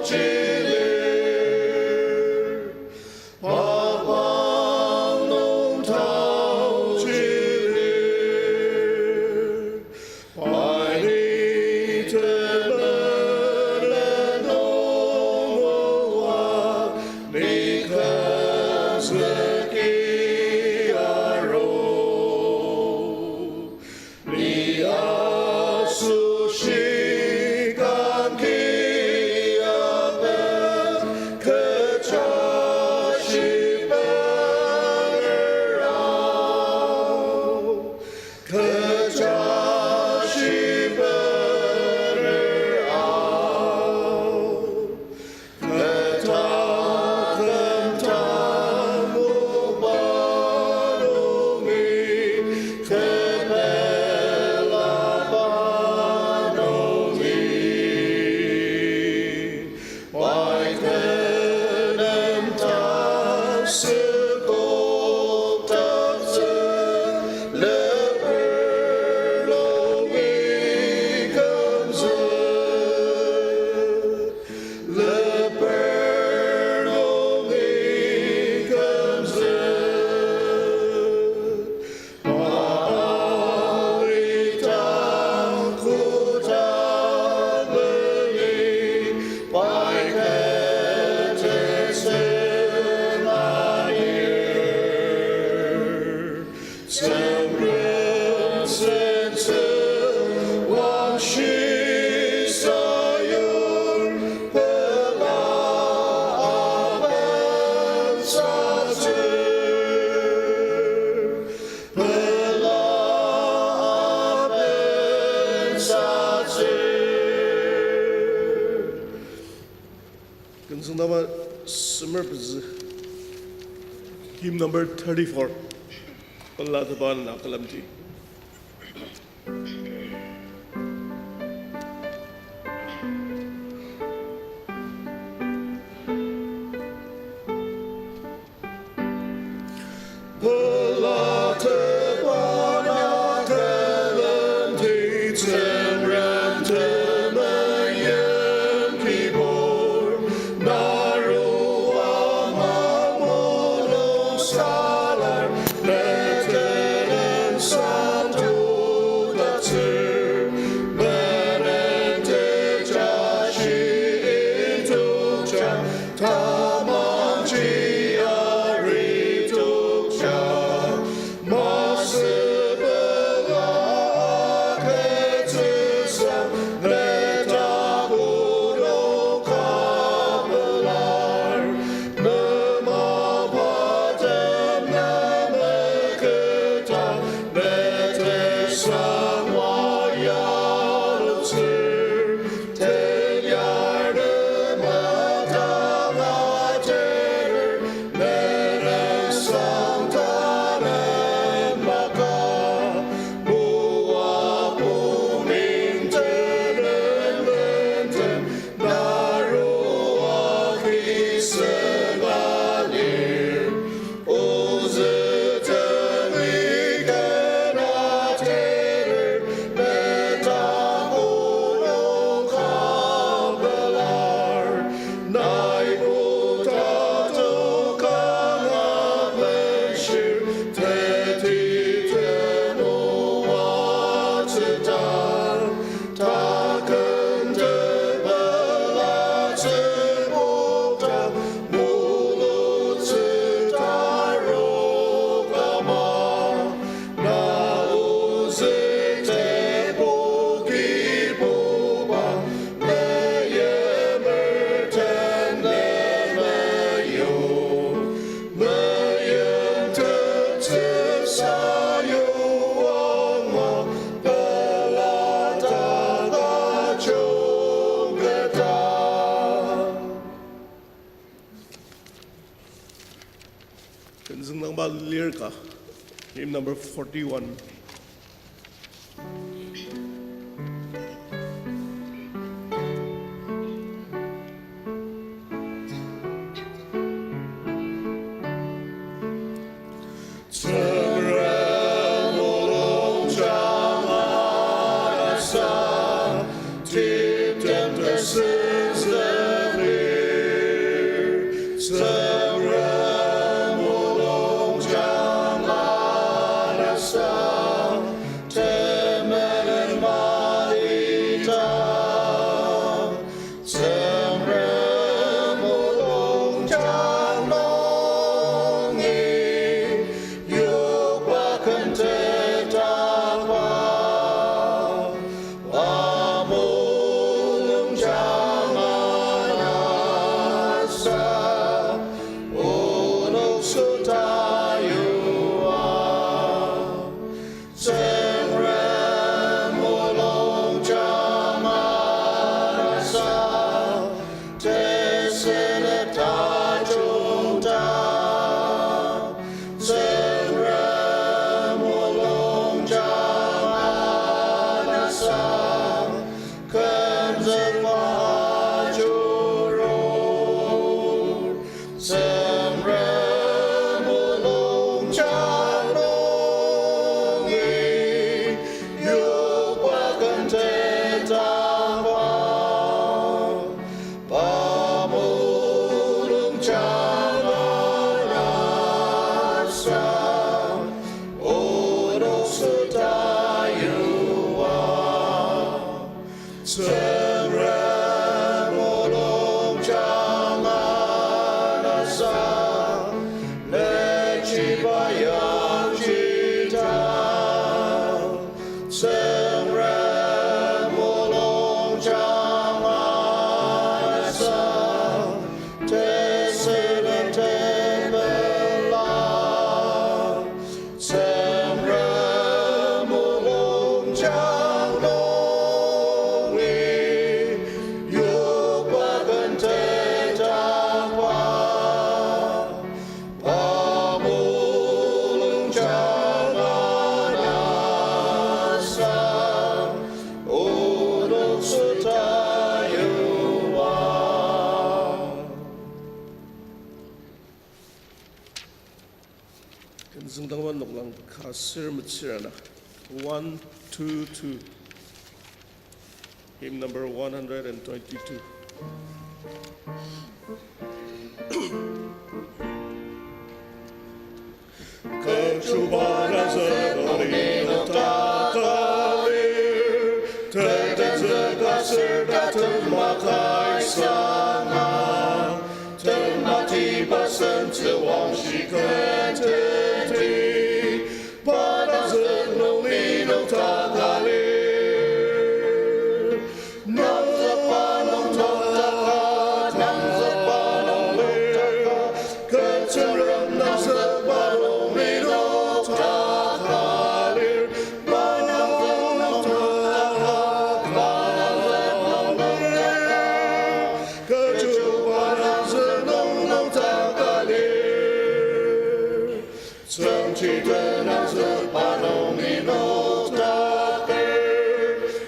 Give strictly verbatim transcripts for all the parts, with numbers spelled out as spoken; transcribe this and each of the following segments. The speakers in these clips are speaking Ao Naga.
Chilir, mapang nung tao chilir, pai ni temenen nung oa, ni kümzüki aru. Ni asoshi kangki aben kecha shibener ao, kecha shibener ao. Keta kümta muba nungi, kepela ba nungi, pai tenem ta sükoktaktsü, leper nungi kümzük. Leper nungi kümzük, pa alidang kotak mali, pai kete sema anir. Tsüngrem sentsü wangshi sayur, pela abensatsü, pela abensatsü. Künzüng naba semer pezü. Hymn number thirty-four. Pelatepa na külemti. Pelatepa na külemti, Tsüngrem temeim kibur, narua ama mulung salar, ne tenen santudaktsür, menen tejashi intukja, tamangji aritukja, masü pela agütsüsa, ne takodo kapelar, ne mapatem na meketa, ne tesang wa yalutsür. Teyar ne matang atener, ne resang tanü maka. Moab pumin tenen lenden, narua ki sünga lir. Ozü temi kena tener, ne takodo kapelar. Nai puta tokanga benshir, teti tenu atsüta. Taküm tepelatsü pokta, mulutsü tarokama, na ozü tepoki puba, meimer teneme yo. Meyim tetsü sayuangma, pelataka jungketa. Tenzüng nangba lirika, hymn number forty-one. Tsüngrem mulung jangala sa, tiptem tesenzemi Züngdangba noklang ka ser metsür ana. One two two. Hymn number one hundred and twenty-two. Kechuba nangzük nung ni noktakar, tetenzük aser tatem makaisanga, tematiba sentsü wangshi keteti, pa nangzük nung ni noktakar lir. Nangzükba nung noktaka, nangzükba nung noktaka, kü Tsüngrem nangzükba nung ni noktaka lir. Pa nangzük nung noktaka, pa nangzük nung noktaka, kechuba nangzük nung noktaka lir. Tsüngchiten nangzükba nung ni noktaker,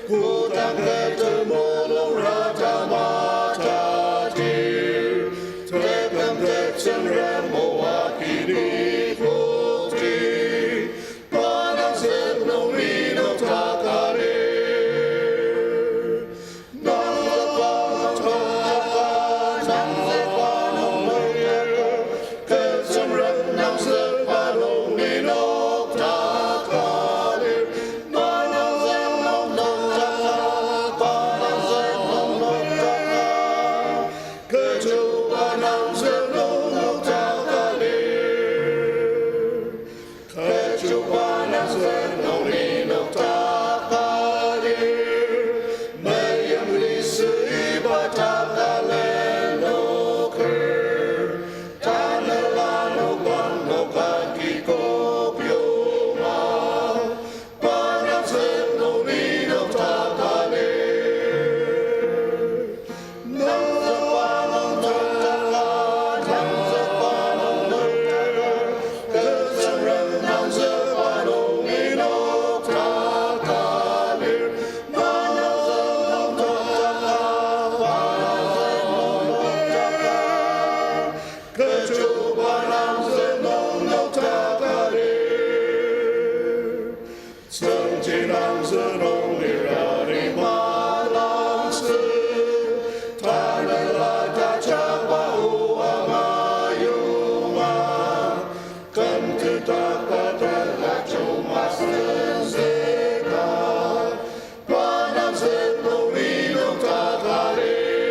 kodang kü temulung rata matadir, tekümtet Tsüngrem o akini koti, pa nangzük nung ni noktaka lir. Kechuba nangzük nung noktaka lir, meyang lisü iba takalen noker, tanela noklang noka kikok yonga, pa nangzük nung ni noktaka lir. Tsüngchi nangzük nung lira ni malangzük, tanela tajaba o ama yonga, kümtetdakba tela chuma senzüka, pa nangzük nung ni noktaka lir.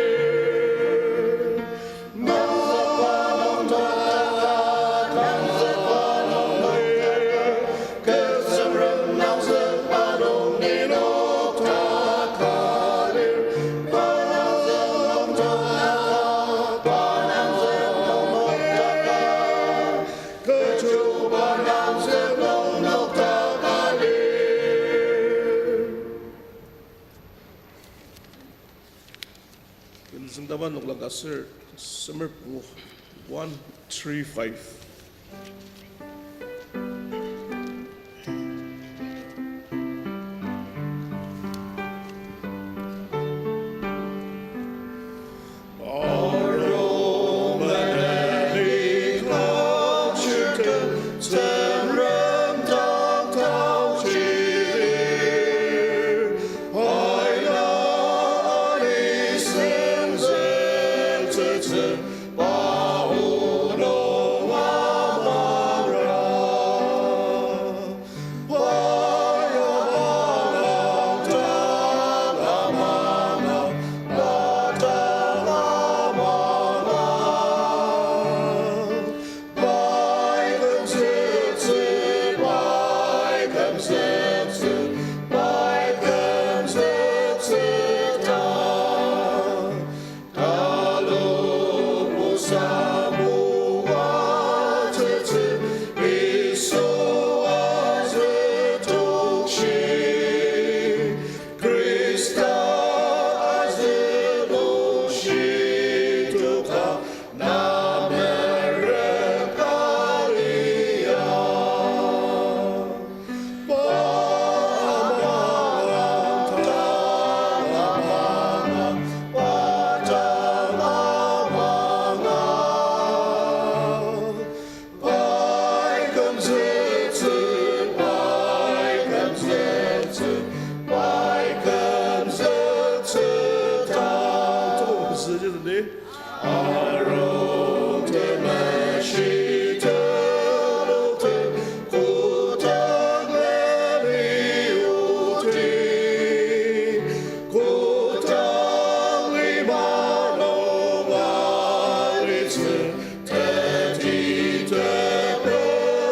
Züngdangba noklang ka ser semer pungu, one three five. Arung temeshi telok te kotang lemi oti, kotang lima nung alitsü teti tepela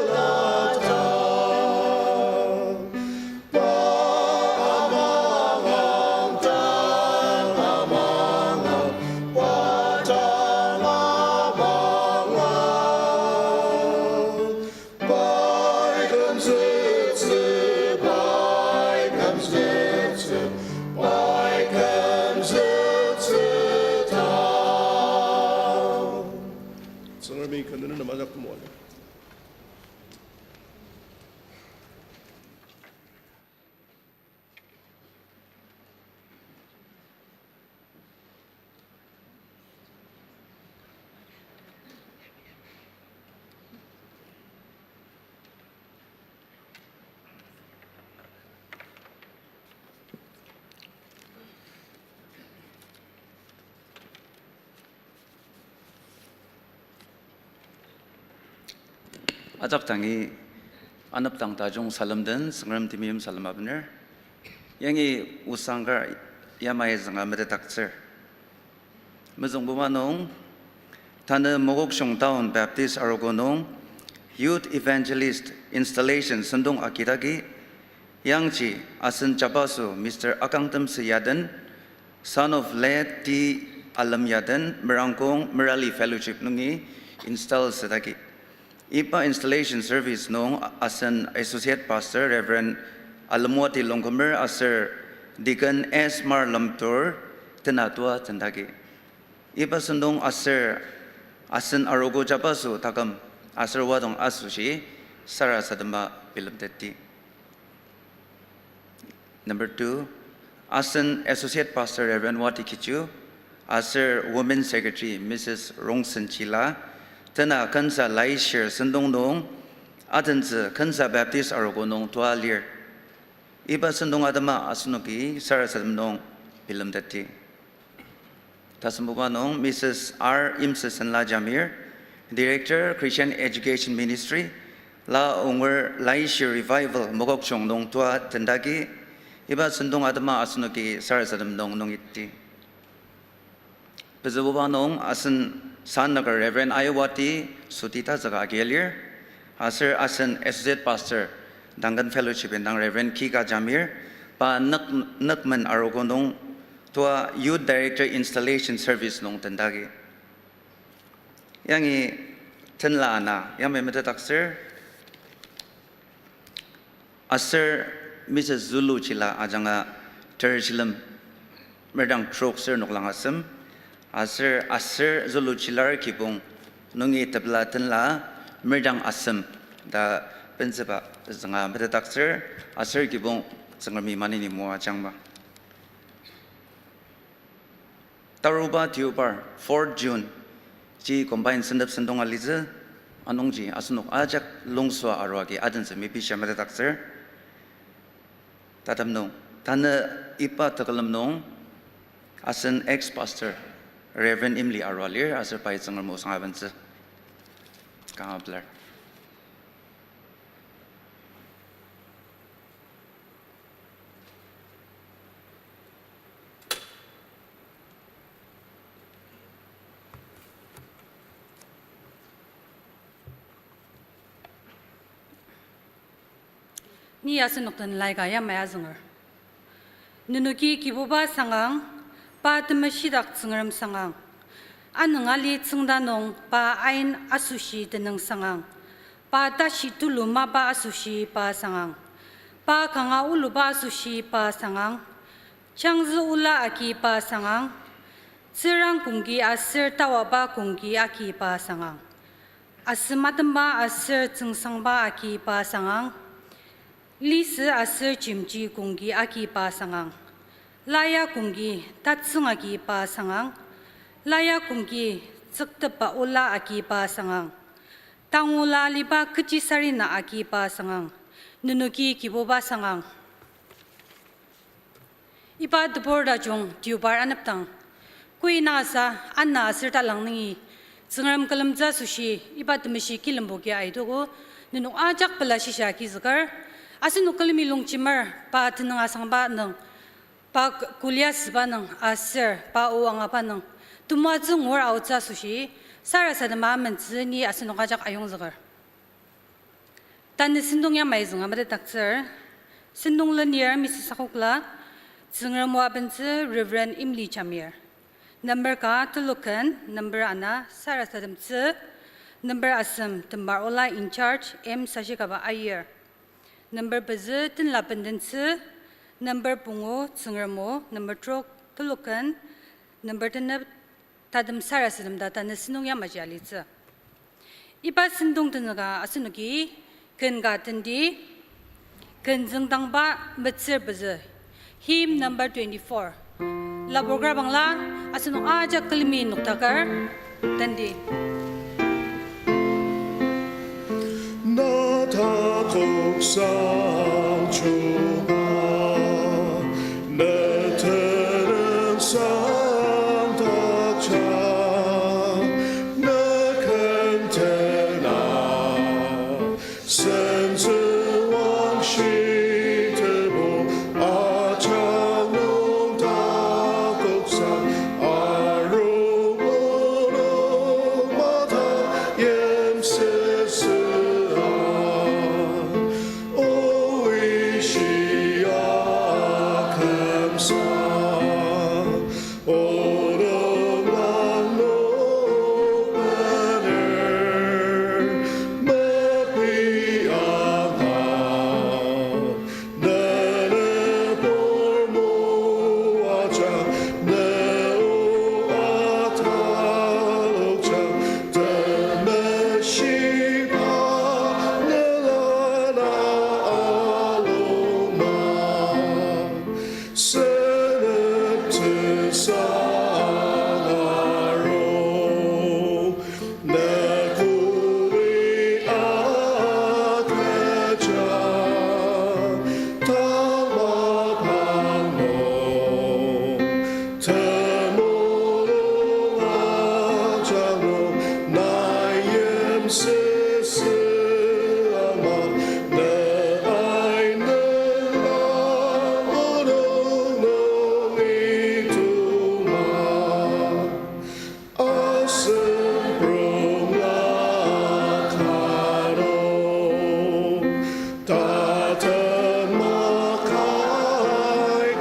ta. Pa amangang, tang amangang, pa tang amangang. Pai kümzütsü, pai kümzütsü, pai kümzütsü ta. Tsüngremi kü nunü nem ajak temoatsü. Ajak dangi anepdang tajung salem den Tsüngrem temeim salem abener. Yangi osang kar yamai zünga metetdaktsür. Mezüngbuba nung, tanü Mokokchung Town Baptist Arogo nung Youth Evangelist Installation sentong agidagi, yangji asen jabaso Mister Akangtemsü Yaden, son of late T Alem Yaden, merangkong Merali Fellowship nungi install südagi. Iba installation service nung asen Associate Pastor Reverend Alemwati Longkumer aser Deacon S Marlemtur tena tua tendagi. Iba sentong aser asen arogo jabaso taküm aser wadong asoshi sarasadema bilemtetti. Number two, asen Associate Pastor Reverend Wati Kichu, aser Women Secretary Missus Rongsen Chila, tena Kensa Laishir sentong nung, adentsü Kensa Baptist Arogo nung tua lir. Iba sentong atema asenoki sarasadem nung bilemtetti. Tasembuba nung Missus R Imsesenla Jamir, Director, Christian Education Ministry, la onger Laishirt Revival Mokokchung nung tua tendagi, iba sentong atema asenoki sarasadem nung nungiti. Pezübuba nung asen sanaker Reverend Aiwati Suti tazüka agi lir, aser asen Associate Pastor Duncan Fellowship indang Reverend Kika Jamir, pa Nük-, Nükmen Arogo nung tua Youth Director Installation Service nung tendagi. Yangi tenla ana yamai metetdaktsür. Aser Missus Zulu Chila ajanga ter shilem, merdang trok ser noklang asem, aser, aser Zulu Chilar kibong nungi tepela tenla merdang asem ta benzüba zünga metetdaktsür, aser kibong Tsüngremi maneni moajangma. Taruba deobar, fourth June, ji combine sentep sentong alitsü, anungji asenok ajak lungsua arua agi adentsü mepishia metetdaktsür. Tatem nung, tanü iba tekülem nung, asen ex-pastor, Reverend Imli arua lir, aser pai Tsüngrem osang abentsü. Kanga pelar. Ni asenok den laika yamai azünger. Nenoki Kibuba sangang, pa temeshidak Tsüngrem sangang. Anüng ali tsüngda nung pa ain asoshi tenüng sangang. Pa tashi tulu mapa asoshi pa sangang. Pa kanga oluba asoshi pa sangang. Changzü ola agi pa sangang. Tsürang kongki aser tawaba kongki agi pa sangang. Asem atemba aser tsüngsangba agi pa sangang. Lisü aser jemji kongki agi pa sangang. Laya kongki tatsüng agi pa sangang. Laya kongki tsüktepa ola agi pa sangang. Tangula aliba kechisarena agi pa sangang. Nenoki Kibuba sangang. Iba tebur tajung deobar anepdang, Koi nasa, ana aser talang nungi, Tsüngrem külemtsü asoshi, iba temeshi kilemboki aitogo, nenok ajak pela shisha agizüker, asenok külemi longjemer, pa tenüng asangba nung, pa k-, kulia süba nung, aser pa o angaba nung, temoatsü ngur aotsü asoshi, sarasadema amentsü ni asenok ajak ayongzüker. Tanü sentong yamai zünga metetdaktsür, sentong lenir Missus Sakokla, Tsüngrem o abentsü Reverend Imli Jamir. Number ka teloken, number ana sarasademtsü, number asem temar ola in charge M Sashikaba Aier. Number pezü tenla bendentsü, number pungu Tsüngrem o, number trok teloken, number tenep tatem sarasadem ta tanü sentong yamaji alitsü. Iba sentong tenüka asenoki ken ka tendi, ken züngdangba metsür pezü, hymn number twenty-four. Laburkar bangla asenok ajak külemi noktaker tendi. Na takoksang Chuba, ne tenüngsang dakja, ne ken tena, sentsü wangshi tebo, ajak nung takoksang arung onok mata yimsüsüa. O ishia kümsa, onok langnok bener, mepi anga. Ne, ne pur moaja, ne o atalokja, temeshiba ne lana aloma. Senep tesang aro, ne kuli akaja, tangwa pangno, temulung ajak nung, nai yimsüsü ama, ne ain nela onok nung ituma. Asen prongla kano, tatem makai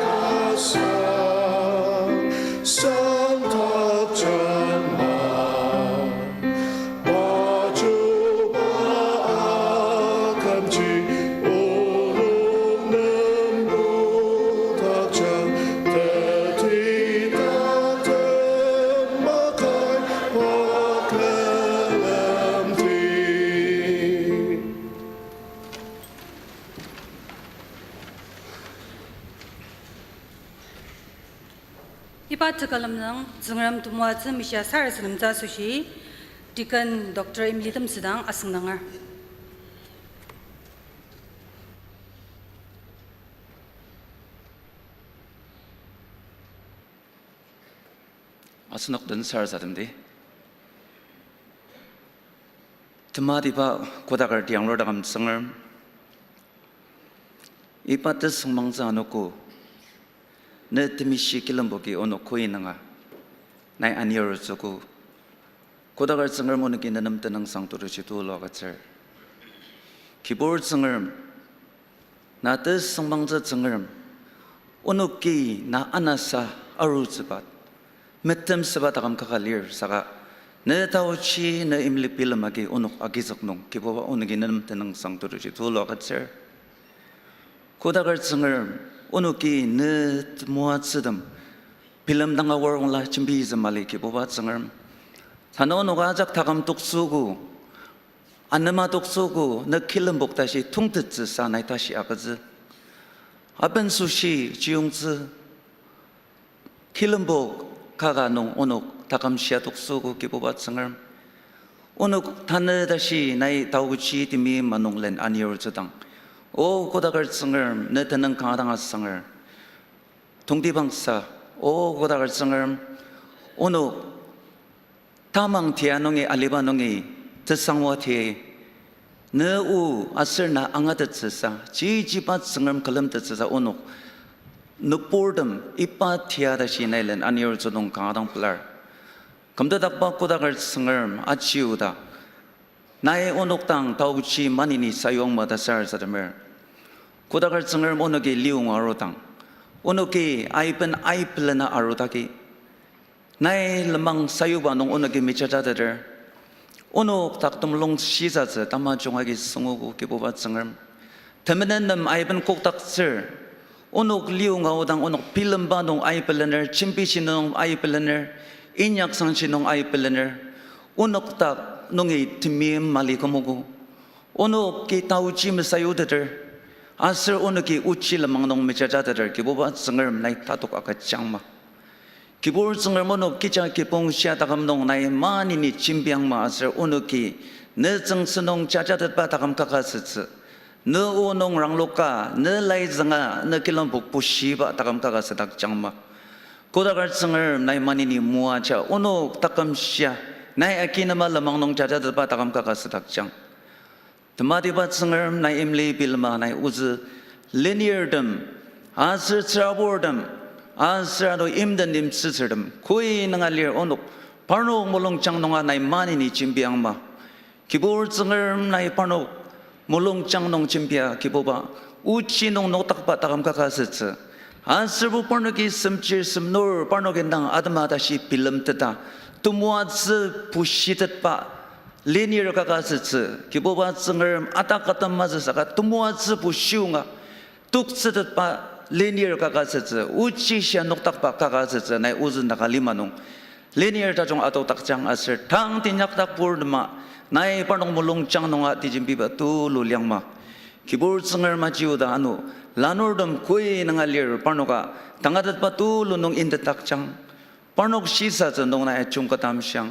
kasa, sangtak janma, pa Chuba akümji onok nem motakjang, teti tatem makai pa külemdi. Iba tekülem nung Tsüngrem temoatsü mishia sarasademtsü asoshi, Deacon Doctor Imli Temsüdang asüngdanger. Asenok den sarasademdi. Tematiba kodaker tianglur taküm Tsüngrem, iba tesüngmangtsü anogo, ne temishi kilemboki onok koi nunga nai anir arutsüogo. Kodaker Tsüngrem, onoki ne nem tenüngsang turushi tulu agütsür. Kibur Tsüngrem, na tesüngmangtsü Tsüngrem, onoki na anasa arutsüba, metemsüba taküm kaka lir saka, ne taochi ne imli bilem agi onok agizük nung Kibuba onoki ne nem tenüngsang turushi tulu agütsür. Kodaker Tsüngrem, onoki ne temoatsütem bilem dang aor ongla jembitsü mali Kibuba Tsüngrem. Tanü onok ajak taküm toktsüogo, anema toktsüogo, ne kilembok tashi tongtettsüsa nai tashi agütsü. Aben süshi chiyongtsü, kilembok kaka nung onok taküm shia toktsüogo Kibuba Tsüngrem. Onok tanü tashi nai taochi temi manung len anir arutsüdang, O kodaker Tsüngrem, ne tenüng kanga dang asanger. Tongtibangsa, O kodaker Tsüngrem, Onok tamang tia nungi aliba nungi tesangwa tia, ne o aser na angatettsüsa, chichiba Tsüngrem külemtettsüsa onok nüburtem iba tia tashi nai len anir tsü nung kanga dang pelar. Kümtetdakba kodaker Tsüngrem aji oda, nai onok dang taochi maneni sayuangma ta sarasademer. Kodaker Tsüngrem onoki liyonga arudang, onoki aiben aibelena arudaki, nai lenmang sayuba nung onoki mejajateter. Onok dak temulung shisatsü tamajung agi süngogo Kibuba Tsüngrem. Temenen nem aiben kokdaktsür. Onok liyonga aodang onok bilemba nung aibelener, jembishi nung aibelener, inyaksangshi nung aibelener. Onok dak nungi temeim mali kümogo. Onoki taochi mesayuteter, aser onoki ochi lenmang nung mejajateter Kibuba Tsüngrem nai tatok agüjangma. Kibur Tsüngrem onok kecha kibong shia taküm nung nai maneni jembiangma aser onoki ne tsüngsü nung jajatetba taküm kakasütsü, ne o nung rangloka, ne lai zünga, ne kilembo bushiba taküm kakasüdakjangma. Kodaker Tsüngrem nai maneni moaja onok taküm shia, nai akinema lenmang nung jajatetba taküm kakasüdakjang. Tematiba Tsüngrem nai imli bilema nai ozü lenirtem, aser tsüraburtem, aser ano imden imsütsürtem, koi nunga lir onok, parnok mulungjang nunga nai maneni jembiangma. Kibur Tsüngrem nai parnok mulungjang nung jembia Kibuba, ochi nung nokdakba taküm kakasütsü. Aserbo parnoki semchir semnur parnok indang atema tashi bilemteta, temoatsü bushitetba lenir kakasütsü, Kibuba Tsüngrem atak atem masü saka temoatsü bushiyonga toktsütetba lenir kakasütsü, ochi shia nokdakba kakasütsü nai ozü Naga lima nung lenir tajung atodakjang aser tang teinyakdak purtema nai parnok mulungjang nunga tejembiba tulu liangma. Kibur Tsüngrem aji oda ano lanurtem koi nunga lir parnoka tangatetba tulu nung intetdakjang. Parnok shisatsü nung nai ajungketa amshiang.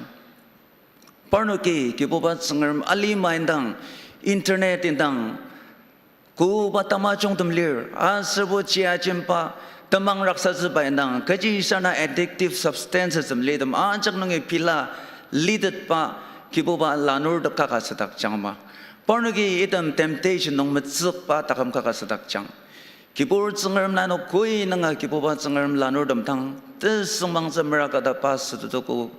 Parnoki Kibuba Tsüngrem alima indang, internet indang, koba tamajungtem lir, aserbo chiajemba, temang raksatsüba indang, kechi sana addictive substances tem litem ajak nungi pela litetba, Kibuba lanurtem kakasüdakjangma. Parnoki item temptation nung metsükba taküm kakasüdakjang. Kibur Tsüngrem nai ano koi nunga Kibuba Tsüngrem lanurtem dang tesüngmangtsü merakataba sütotogo.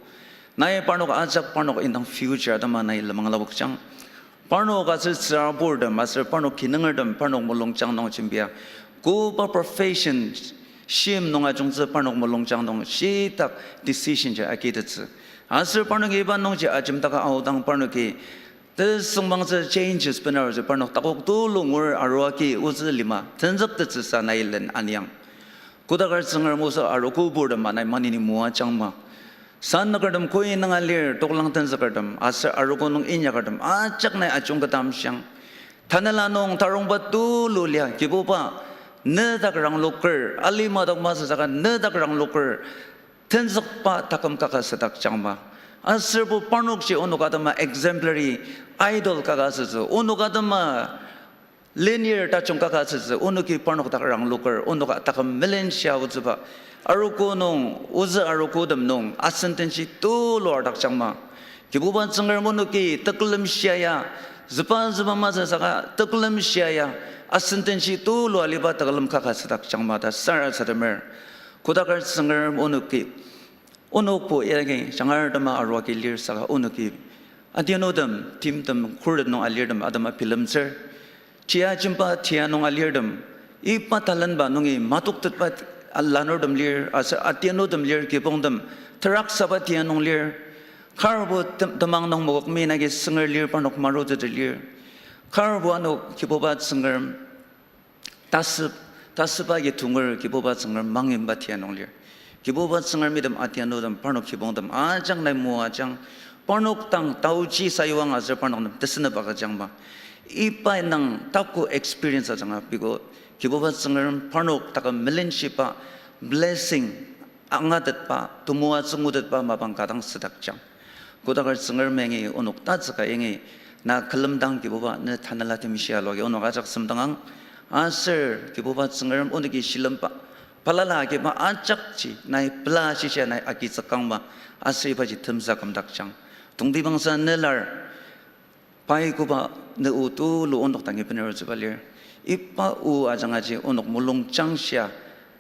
Nai parnok ajak parnok indang future atema nai lenmang lapokjang. Parnok aser tsüraburtem aser parnok kinungertem parnok mulungjang nung jembia, koba profession shim nung ajungtsü parnok mulungjang nung shitak decision ji agitettsü. Aser parnoki iba nungji ajemdaka aodang parnoki tesüngmangtsü changes benarutsü parnok takok tulu ngur arua agi ozü lima tenzüktettsüsa nai len aniang. Kodaker Tsüngrem ozü arogo purtem nai maneni moajangma. Sannükertem koi nunga lir toklang tenzükertem aser arogo nung inyakertem ajak nai ajungketa amshiang. Tanela nung tarongba tulu lia Kibuba, nedak rangloker, alima dak masü saka nedak rangloker, tenzükba taküm kakasüdakjangma. Aserbo parnokji onok atema exemplary idol kakasütsü, onok atema lenir tajung kakasütsü, onoki parnok dak rangloker, onok taküm melenshia aotsüba, arogo nung, ozü arogotem nung asendenshi tulu ardakjangma. Kibuba Tsüngrem onoki tekülem shia ya, züba züba masü saka tekülem shia ya, asendenshi tulu aliba tekülem kakasüdakjangma ta sarasademer. Kodaker Tsüngrem onoki, onokbo yagi jangar tema arua agi lir saka onoki adianutem, timtem, khuret nung alirtem atema bilemtsür. Chiajemba tia nung alirtem, iba talentba nungi matoktetba lanurtem lir, aser adianutem lir, kibongtem, teraksaba tia nung lir. Karbo tem-, temang nung mokokmi nagi sünger lir parnok maruteter lir. Karbo ano Kibuba Tsüngrem tasüp, tasüba agi tunger Kibuba Tsüngrem mangimba tia nung lir. Kibuba Tsüngrem item adianutem parnok kibongtem ajak nai moajang, parnok dang taochi sayuang aser parnok nem tesünep agüjangma. Iba indang tapu experience ajanga piko Kibuba Tsüngrem parnok taküm melenshiba blessing angatetba, temoatsü ngutetba mapang ka dang südakjang. Kodaker Tsüngrem yangi onok tatsüka yangi na külemdang Kibuba ne tanela temishia aloa agi onok ajak semdangang. Aser Kibuba Tsüngrem onoki shilemba Balala agiba ajakji nai pela shishia nai agitsükangma, aser ibaji temsa kümdakjang. Tongtibangsa nelar, pai koba ne o tulu onok dangi bener otsüba lir. Iba o ajangaji onok mulungjang shia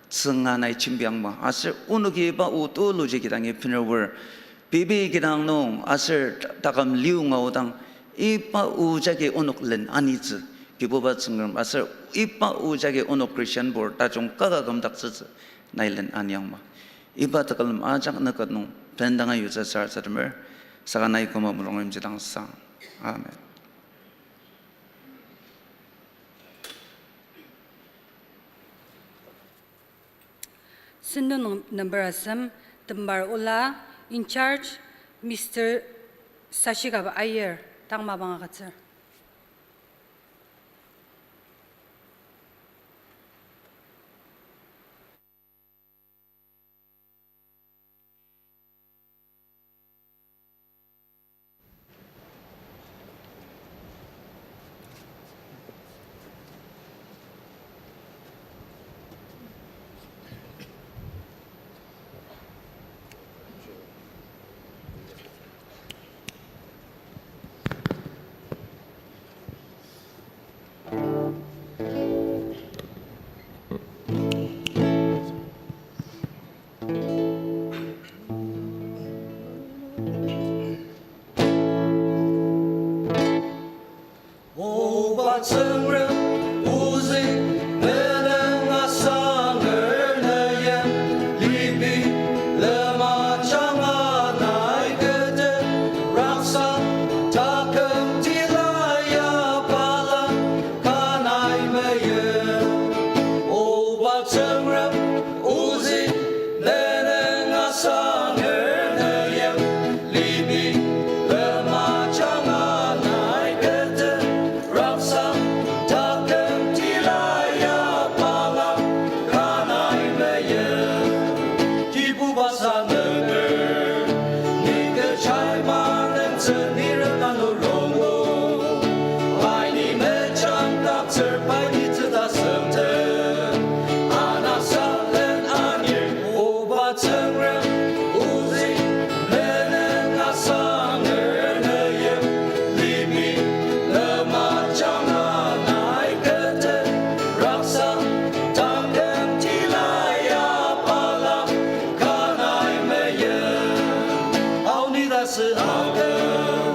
tsünga nai jembiangma. Aser onoki iba o tuluji kidangi bener oar. Pei pei kidang nung aser taküm liu ngaodang, iba o jagi onok len anitsü, Kibuba Tsüngrem, aser iba o jagi onok Christianbur tajung kaka kümdaktsütsü nai len aniangma. Iba tekülem ajak neket nung bendanga yutsü sarasademer, saka nai küma mulung rimjidang sang. Amen. Sentong number asem, Tembar Ola, in charge, Mister Sashikaba Aier, tang mapang agütsür. Oba Tsüngrem, ozü ne nung asanger ne yen, libi lema janga nai kete, raksa taküm tila ya bala kanai meyip. Oba Tsüngrem, ozü ne nung asanger ne yen, libi lema janga nai kete, raksa taküm tila ya bala kanai meyip. Kibuba sanüker, ni kü chai manentsü ni reka nü rongo. Pai ni mejang taktsür pai ni tsüta sümte. Ana salen anir Oba Tsüngrem, ozü ne nung asanger ne yen, libi lema janga nai kete, raksa taküm tila ya bala kanai meyip. Aonidasü aküm,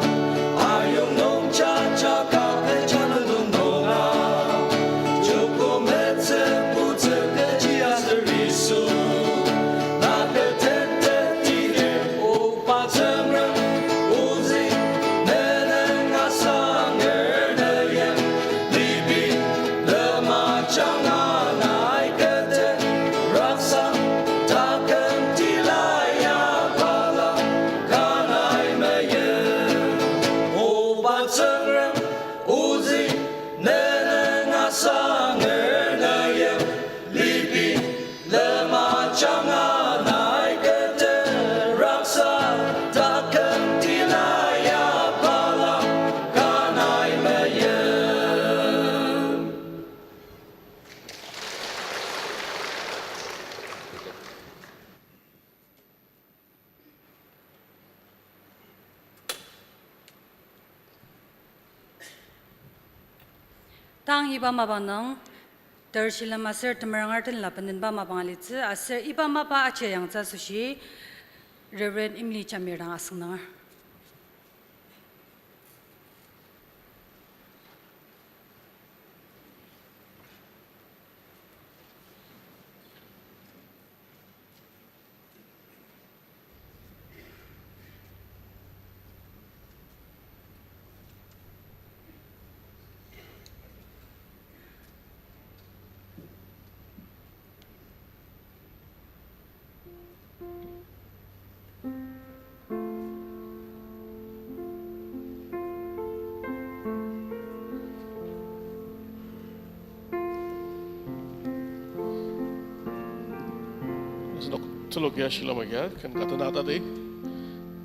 ayong nung jaja ka kecha nung nunga. Joko metsü putsü kechi aser Yisu. Na ketente tine Oba Tsüngrem, ozü ne nung asanger ne yen, libi lema janga nai kete, raksa taküm tila ya bala kanai meyip. Oba Tsüngrem, ozü ne nung asanger ne yen, libi lema janga nai kete, raksa taküm tila ya bala kanai meyip. Tang iba mapang nung, ter shilem aser temerangar tenla benenba mapang alitsü, aser iba mapa aji yangtsü asoshi, Reverend Emily Jamir dang asüngdanger. Asenok telok ya shilem agia, ken ka tena tadi.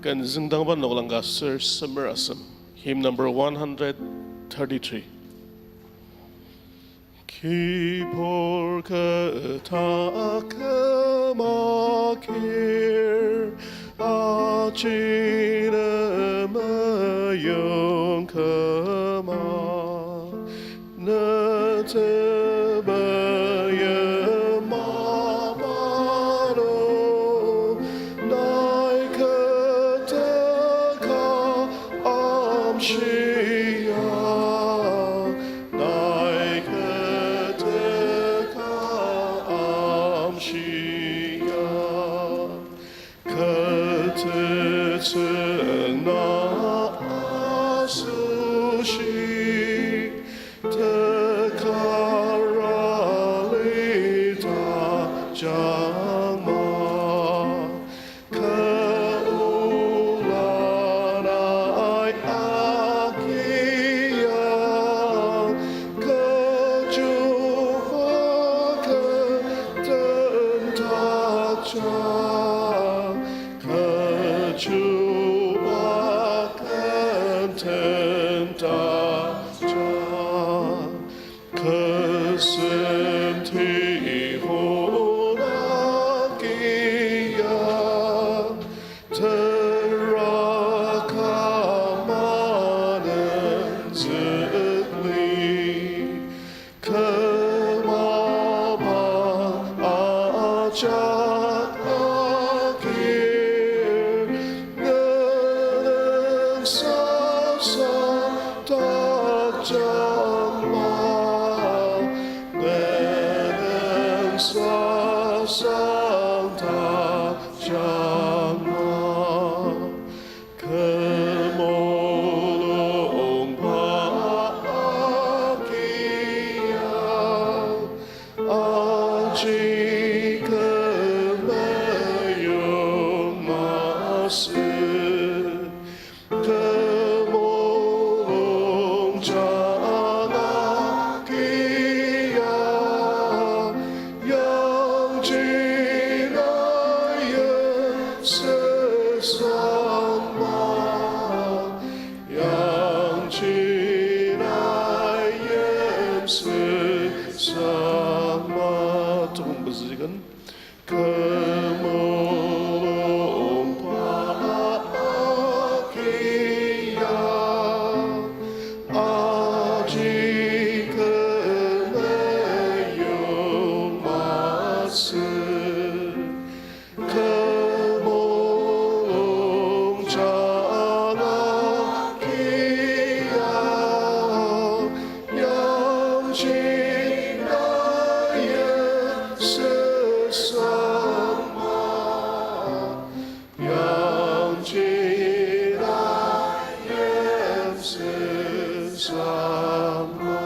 Ken züngdangba noklang ka ser semer asem. Hymn number one hundred thirty-three. Kibur kü taküm akir, aji ne meyong küma. Ne temeim mapang, nai kü teka amshia, nai kü teka amshia. Kü tetsüng na asoshi, tekara li tajangma. Kü ola nai agia, kü chuba kü tendaja, kü chuba kü tendaja. Kü semti hona kia, tera ka manenzükli. Kü mapang ajak akir, ne nung sasa takjangma, ne nung sasa takjangma. Kü mulungba agia, aji kü meyong masü. Kü mulung jang agia, yangji na yimsüsangma, yangji na yimsüsangma. Tukong pezüken. Kü mulungba agia, aji kü meyong masü. Kü mulung jang agia, yangji na yimsüsangma, yangji na yimsüsangma.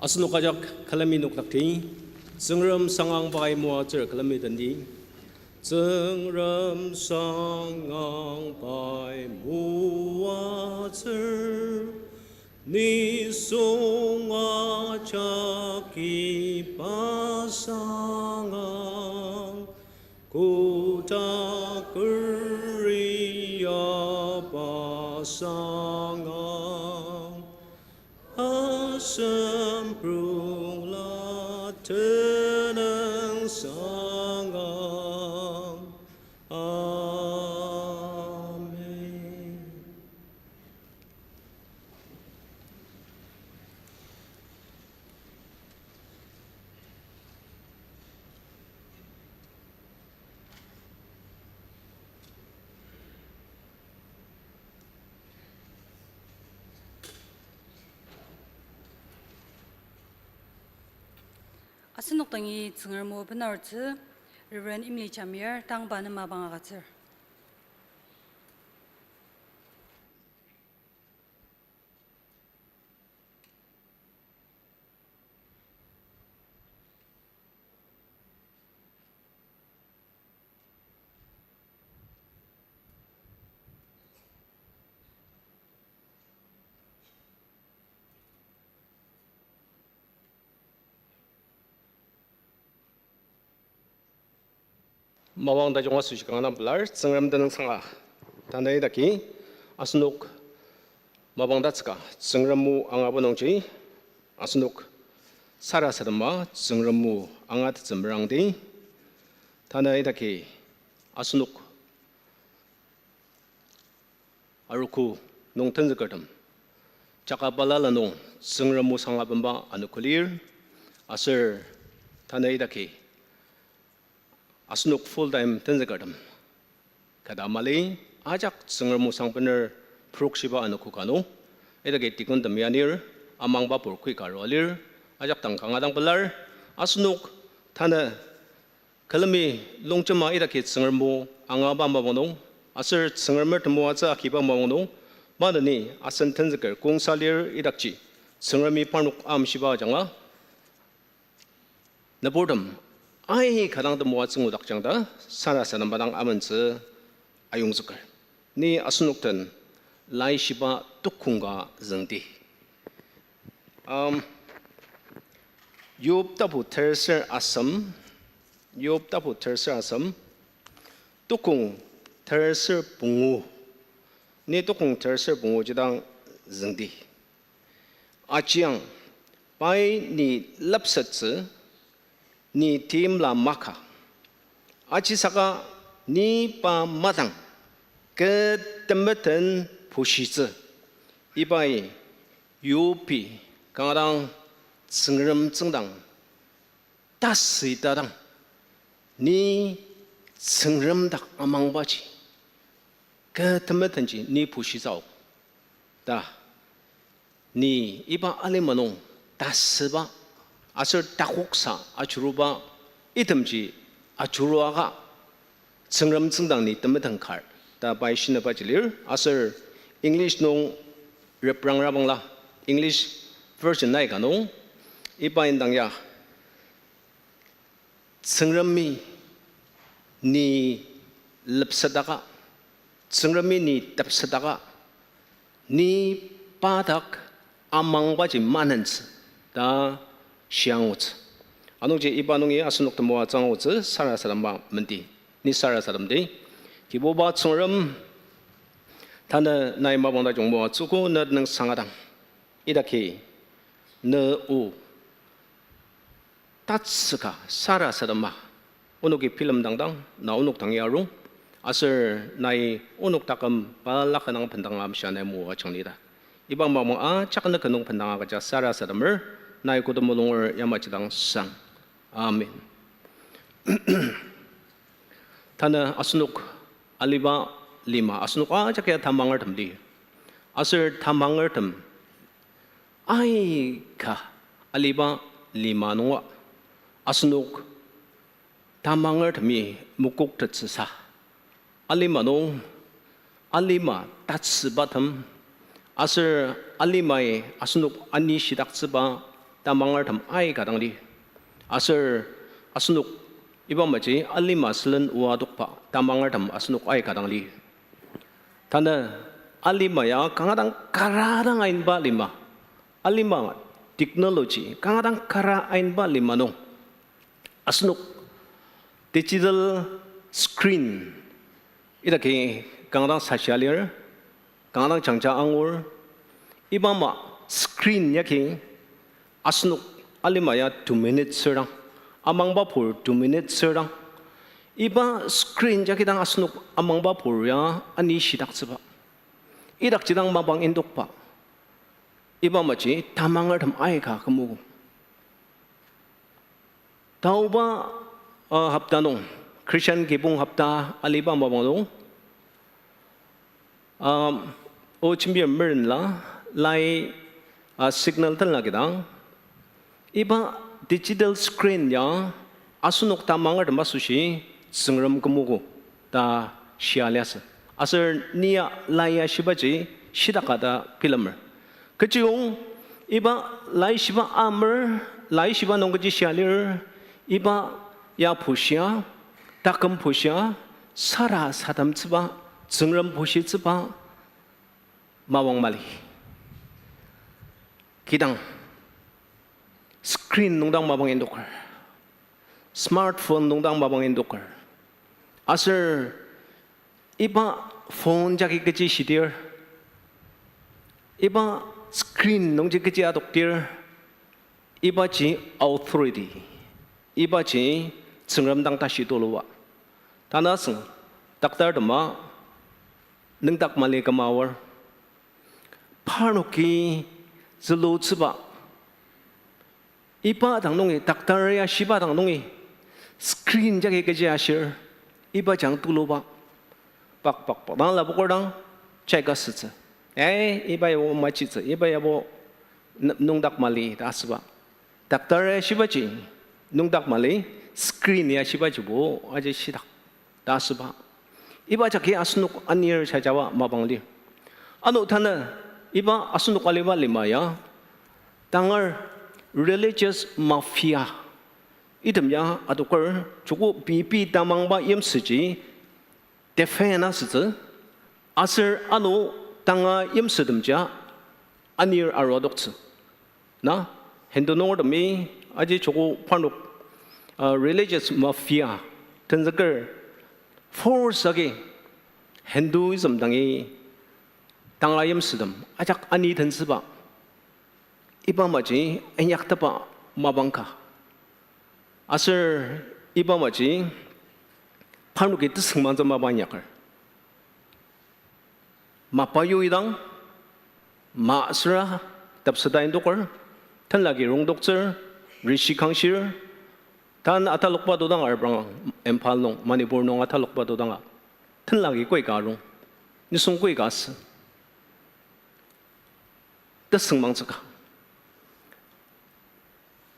Asenok ajak külemi nokdakti, Tsüngrem sangang pai moatsür külemi tendi. Tsüngrem sangang pai moatsür, nisung ajaki pa sangang, kotak keri ya pa sangang, asemprongla tenüng sangang. Amen. Asenok dangi Tsüngrem o benarutsü, Reverend Emily Jamir, tang pa nem mapang agütsür. Mapang tajung asoshi kanga dang pelar, Tsüngrem tenüngsanga. Tanü idaki, asenok mapang tatsüka, Tsüngrem o angaba nungji, asenok sarasadema, Tsüngrem o angatettsü merangdi. Tanü idaki, asenok arogo nung tenzükertem jaka balala nung Tsüngrem o sanga benba anogo lir, aser tanü idaki asenok full time tenzükertem kata mali, ajak Tsüngrem o sang bener purok shiba anogo ka nung, idaki deacontem ya anir, amangba pur kui ka arua lir, ajak dang kanga dang pelar, asenok tanü külemi longjema idaki Tsüngrem o angaba mapang nung, aser Tsüngremer temoatsü agiba mapang nung, maneni asen tenzüker kongsa lir idakji, Tsüngremi parnok amshiba ajanga, nüburtem aika dang temoatsü ngudakjang ta sarasadema dang amentsü ayongzüker. Ni asenok den laishiba tukong ka züngdi. Um, Yob tapu terser asem, Yob tapu terser asem, tukong terser pungu, ni tukong terser pungu jidang züngdi. Ajiang, pai ni lepsettsü, ni timla maka. Ajisaka ni pa madang, kü temeten pushitsü. Ibai Yobi kanga dang Tsüngrem tsüngdang tasü tadang, ni Tsüngrem dak amangbaji, kü temetenji ni pushitsü ta. Ni iba alima nung tasüba, aser takoksa ajuruba, itemji ajuruaka, Tsüngrem tsüngdang ni temeten kar ta pai shinaba ji lir, aser English nung reprangra bangla, English version aika nung, iba indang ya, Tsüngremi ni lepsetaka, Tsüngremi ni tepsetaka, ni pa dak amangbaji manentsü ta shiangutsü. Anungji iba nungi asenok temoatsü angutsü sarasadema menti, ni sarasademdi. Kibuba Tsüngrem, tanü nai mapang tajung moatsüogo, ne tenüngsanga dang idaki ne o tatsüka sarasadema onoki bilemdangdang na onok dangi arung, aser nai onok taküm balaka dang bendanga amshia nai moajangni ta. Iba mapang ajak ne kü nung bendanga agüja sarasademer, nai kü temulung yamaji dang sang. Amen. Tanü asenok aliba lima, asenok ajak ya tamangertem lir. Aser tamangertem aika aliba lima nunga asenok tamangertemi mokoktettsüsa. Alima nung, alima tatsübatem, aser alimai asenok anishidaktsüba tamangertem aika dang lir. Aser asenok iba maji alima sülen oa adokba tamangertem asenok aika dang lir. Tanü alima ya kanga dang kara dang ainba lima. Alima technology kanga dang kara ainba lima nung asenok digital screen idaki kanga dang sashia lir, kanga dang jangja angur, iba ama screen yagi asenok alima ya dominate sürdang, amangba pur dominate sürdang, iba screen yagi dang asenok amangba pur ya anishidaktsüba, idakji dang mapang indokba, iba maji tamangertem aika kümogo. Taoba, uh, hopta nung, Christian kibong hopta aliba mapang nung, um, o jembir merenla, lai, uh, signal tenla kidang, iba digital screen ya asenok tamangertem asoshi Tsüngrem kümogo ta shia liasü. Aser ni ya lai ya shibaji shidaka ta bilemer. Kechiyong iba lai shiba amer, lai shiba nung kechi shia lir, iba ya pushia, taküm pushia, sarasademtsüba, Tsüngrem pushitsüba, mapang mali. Kidang, screen nung dang mapang indoker. Smartphone nung dang mapang indoker. Aser iba phone jagi kechi shidir, iba screen nungji kechi adokdir, ibaji authority, ibaji Tsüngrem dang tashi tuluba. Tanü asüng, doctor tema nüngdak mali küma aor, parnoki zülutsüba, iba dang nungi, doctor ya shiba dang nungi, screen jagi kechi ashir, iba jang tuluba. Pak, pak, pak dang lapoker dang, check asütsü. Eh, iba yabo machitsü, iba yabo n-, nüngdak mali ta asüba. Doctor ya shibaji nüngdak mali, screen ya shibajibo aji shidak ta asüba. Iba jagi asenok anir shajaba mapang lir. Ano tanü iba asenok aliba lima ya, tangar religious mafia item ya adoker, joko pei pei tamangba yimsüji defend asütsü, aser ano tanga yimsütemjia anir arua adoktsü. Na, Hindu nungertemi aji joko parnok, uh, religious mafia tenzüker force agi Hinduism dangi tanga yimsütem ajak ani tenzüba. Iba maji inyaktepba mapang ka. Aser iba maji parnoki tesüngmangtsü mapa inyaker. Mapa yui dang, ma süra, tepseta indoker, tenlaki rongdoktsür, rishi kangshir, tan atalokba dodang arbrang, Imphal nung, Manipur nung atalokba dodanga, tenlaki koi ka rong, nisung koi ka sü, tesüngmangtsü ka.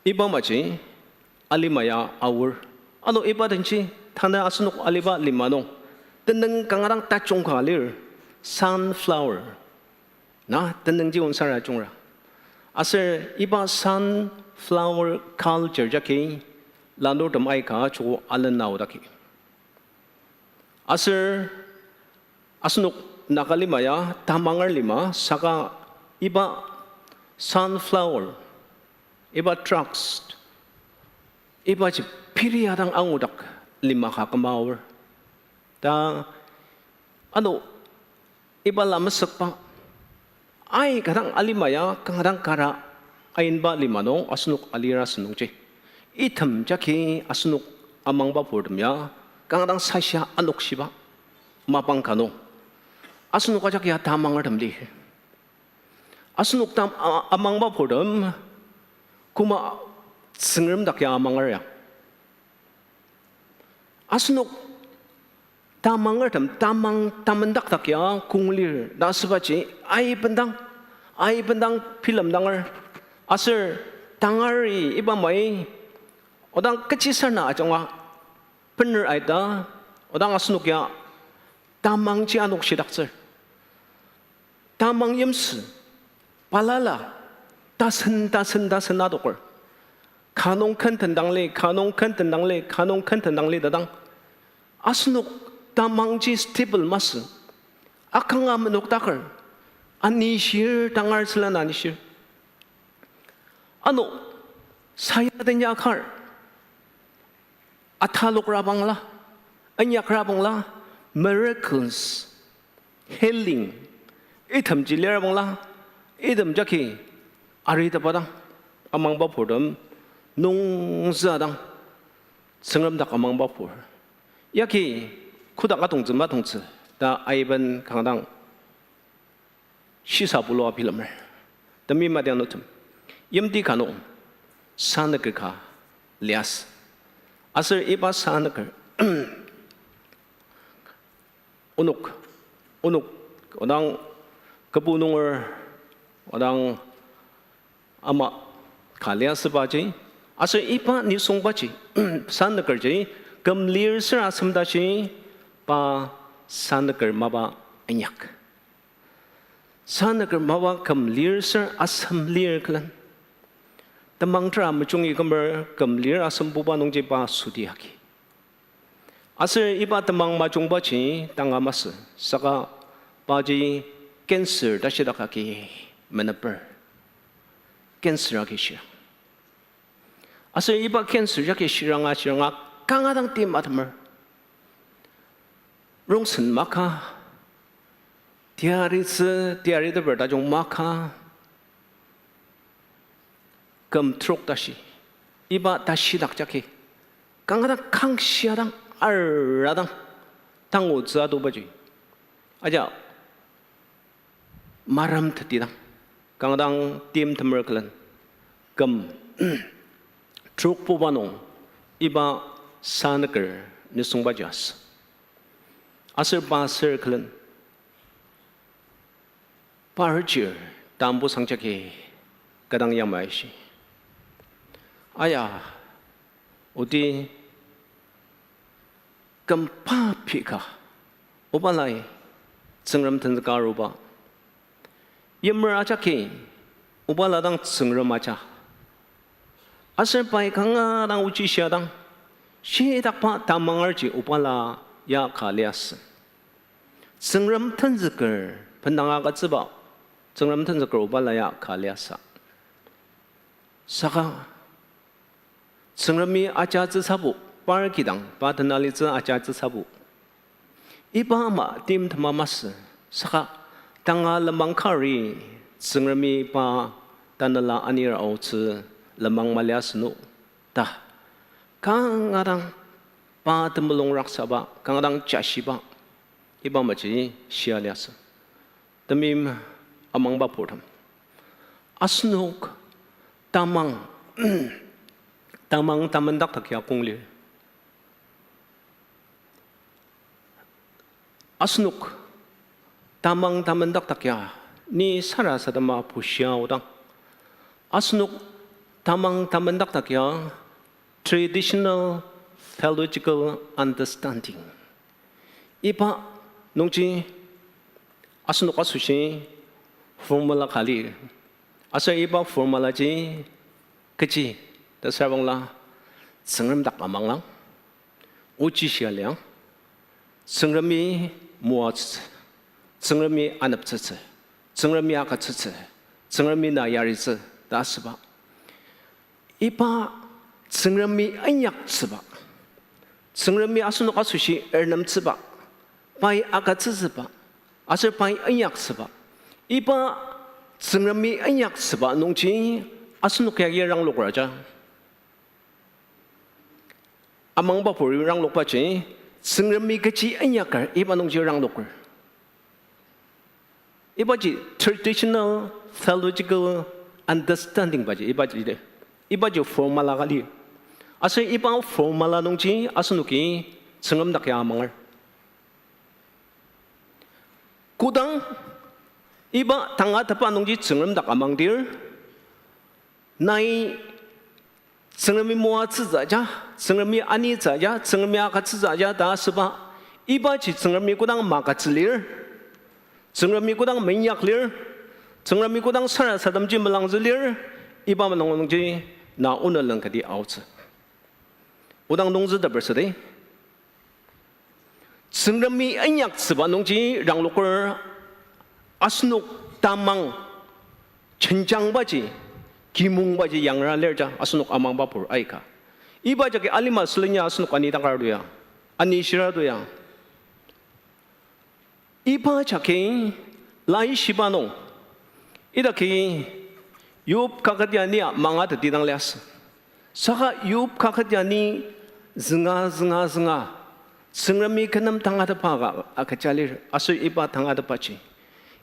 Iba maji alima ya aor. Ano iba denji tanü asenok aliba lima nung tenüng kanga dang tajung ka lir, sunflower. Na tenüngji onsara jungra. Aser iba sunflower culture jagi lanurtem aika joko alen aodaki. Aser asenok Naga lima ya tamanger lima saka iba sunflower, iba trust, ibaji piri adang angudak lima ka küma aor. Ta ano iba lamesükba aika dang alima ya kanga dang kara ainba lima nung asenok alira asünungji, item jagi asenok amangba purtem ya kanga dang sashia anokshiba mapang ka nung asenok ajak ya tamangertem lir. Asenok tam-, a-, amangba purtem koma Tsüngrem dak ya amanger ya. Asenok tamangertem tamang tamendakdak ya kong lir ta asübaji aibendang, aibendang bilemdanger. Aser tangari iba mai odang kechisarena ajanga bener aita, odang asenok ya tamangji anokshidaktsür. Tamang yimsü, balala, tasen, tasen, tasen adoker. Kanung ken tendang li, kanung ken tendang li, kanung ken tendang li ta dang, asenok tamangji stable masü. Akanga menokdaker, anishir, tangar sülen anishir. Ano, saya den ya kar atalokra bangla, inyakra bangla, miracles, healing, itemji lir bangla, item jagi aritepba dang amangba purtem nungzü dang Tsüngrem dak amangba pur. Yagi kodak atongtsü matongtsü ta aiben kanga dang shisa bulua bilemer. Temi madianutem, yimti ka nung sanüker ka liasü. Aser iba sanüker onok, onok, odang kübu nunger, odang ama ka liasübaji, Aser iba nisungbaji, sanükerji, küm lir ser asem tashi, pa sanüker mapa inyak. Sanüker mapa küm lir ser asem lir külen, temang tera mejungi kümer küm lir asembuba nungji pa sudi agi. Aser iba temang majungbaji tanga masü, saka paji cancer tashidak agi meneper. Cancer agi shirang. Aser iba cancer jagi shiranga shiranga kanga dang tim atemer. Rongsen maka, teyaritsü, teyariteper tajung maka, küm trok tashi, iba tashidak jagi, kanga dang kangshia dang, ara dang, tangutsü atubaji. Aja, marem tetidang, kanga dang tim temer külen, küm trokbuba nung, iba sanüker nisungbaji asü. Aser pa ser külen, par chir tambu sangjagi kadang yamai shi. Aya, odi kümba pika, oba lai Tsüngrem tenzüka aruba. Yimer ajaki, oba la dang Tsüngrem aja. Aser pai kanga dang ochi shia dang, shidakba tamangerji oba la ya ka liasü. Tsüngrem tenzüker, bendanga agütsüba, Tsüngrem tenzüker oba la ya ka liasü. Saka, Tsüngremi ajatsü sabo, par kidang, pa tenalitsü ajatsü sabo. Iba ama tim tema masü, saka tanga lenmang kari, Tsüngremi pa tanela anir aotsü lenmang mali asünung ta. Kanga dang pa temulung raksaba, kanga dang jashiba, iba amaji shia liasü. Temeim amangba purtem. Asenok tamang, tamang tamendakdak ya kong lir. Asenok tamang tamendakdak ya ni sarasadema pushia odang, asenok tamang tamendakdak ya traditional theological understanding, iba nungji asenok asoshi formula ka lir. Aser iba formulaji kechi ta süra bangla, Tsüngrem dak amanglang, ochi shia liang, Tsüngremi moatsütsü, Tsüngremi aneptsütsü, Tsüngremi agütsütsü, Tsüngremi na yaritsü ta asüba. Iba Tsüngremi inyaktsüba, Tsüngremi asenok asoshi ernemtsüba, pai agütsütsüba, aser pai inyaktsüba. Iba Tsüngremi inyaktsüba nungji asenok yagi rangloker aja. Amangba puri ranglokbaji, Tsüngremi kechi inyaker, iba nungji rangloker. Ibaji traditional theological understanding baji, ibaji de. Ibaji formula ka lir. Aser iba formula nungji asenoki Tsüngrem dak ya amanger. Kodang iba tangatetba nungji Tsüngrem dak amangdir, nai Tsüngremi moatsütsü aja, Tsüngremi anitsü aja, Tsüngremi agütsütsü aja ta asüba, ibaji Tsüngremi kodang magütsü lir, Tsüngremi kodang meinyak lir, Tsüngremi kodang sarasademji melangzü lir, iba manung nungji na oneleng kati aotsü. Odang nungzüteper südi. Tsüngremi inyaktsüba nungji rangloker asenok tamang jenjangbaji, kimungbaji yangra lir ja asenok amangba pur aika. Iba jagi alima sülenya asenok ani takar to ya, ani shira to ya. Iba jagi laishiba nung, idaki Yob kaket ya ni mangatetidang liasü. Saka Yob kaket ya ni zünga, zünga, zünga, Tsüngremi kü nem tangatetba ka agüja lir, aser iba tangatetbaji,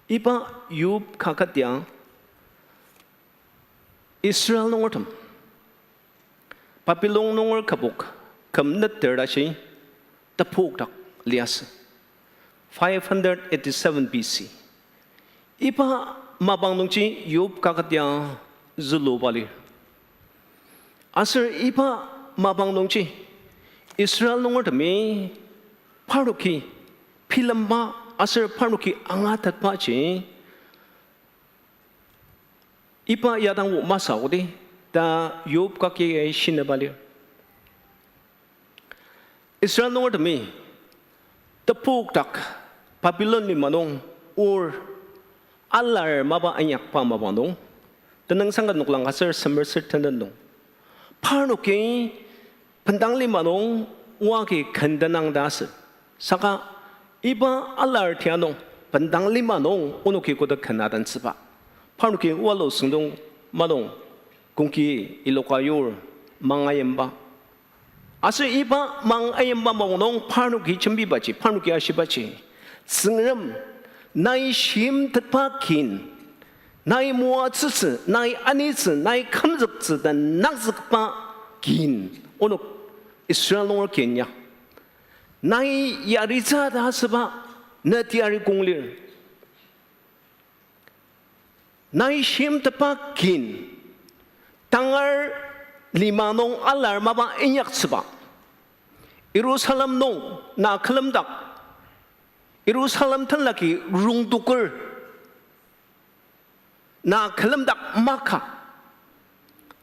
iba Yob kaket ya Israel nungertem Babilon nunger kübok küm neter tashi tepok dak liasü, five hundred eighty-seven B C. Iba mapang nungji Yob kaket ya züluba lir. Aser iba mapang nungji, Israel nungertemi parnoki bilemba aser parnoki angatetbaji, iba yadang o masü okdi ta Yob kaki ai shinaba lir. Israel nungertemi tepokdak Babylon lima nung or alar mapa inyakba mapang nung, tenüngsang ka noklang ka ser semer ser tenet nung, parnoki bendang lima nung oa agi ken tenang ta asü. Saka iba alar tia nung bendang lima nung onoki koda ken adentsüba, parnoki oalu süngdong manung kongki iloka yur mang ayimba. Aser iba mang ayimba mapang nung parnoki jembibaji, parnoki ashibaji, Tsüngrem, nai shimtetba kin, nai moatsütsü, nai anitsü, nai kümzüktsü ta nangzükba kin, onok Israel nunger kin ya, nai yaritsü ta asüba, ne teyari kong lir. Nai shimtetba kin, tangar lima nung alar mapa inyaktsüba, Jerusalem nung na külemdak, Jerusalem tenlaki rongtoker, na külemdak maka,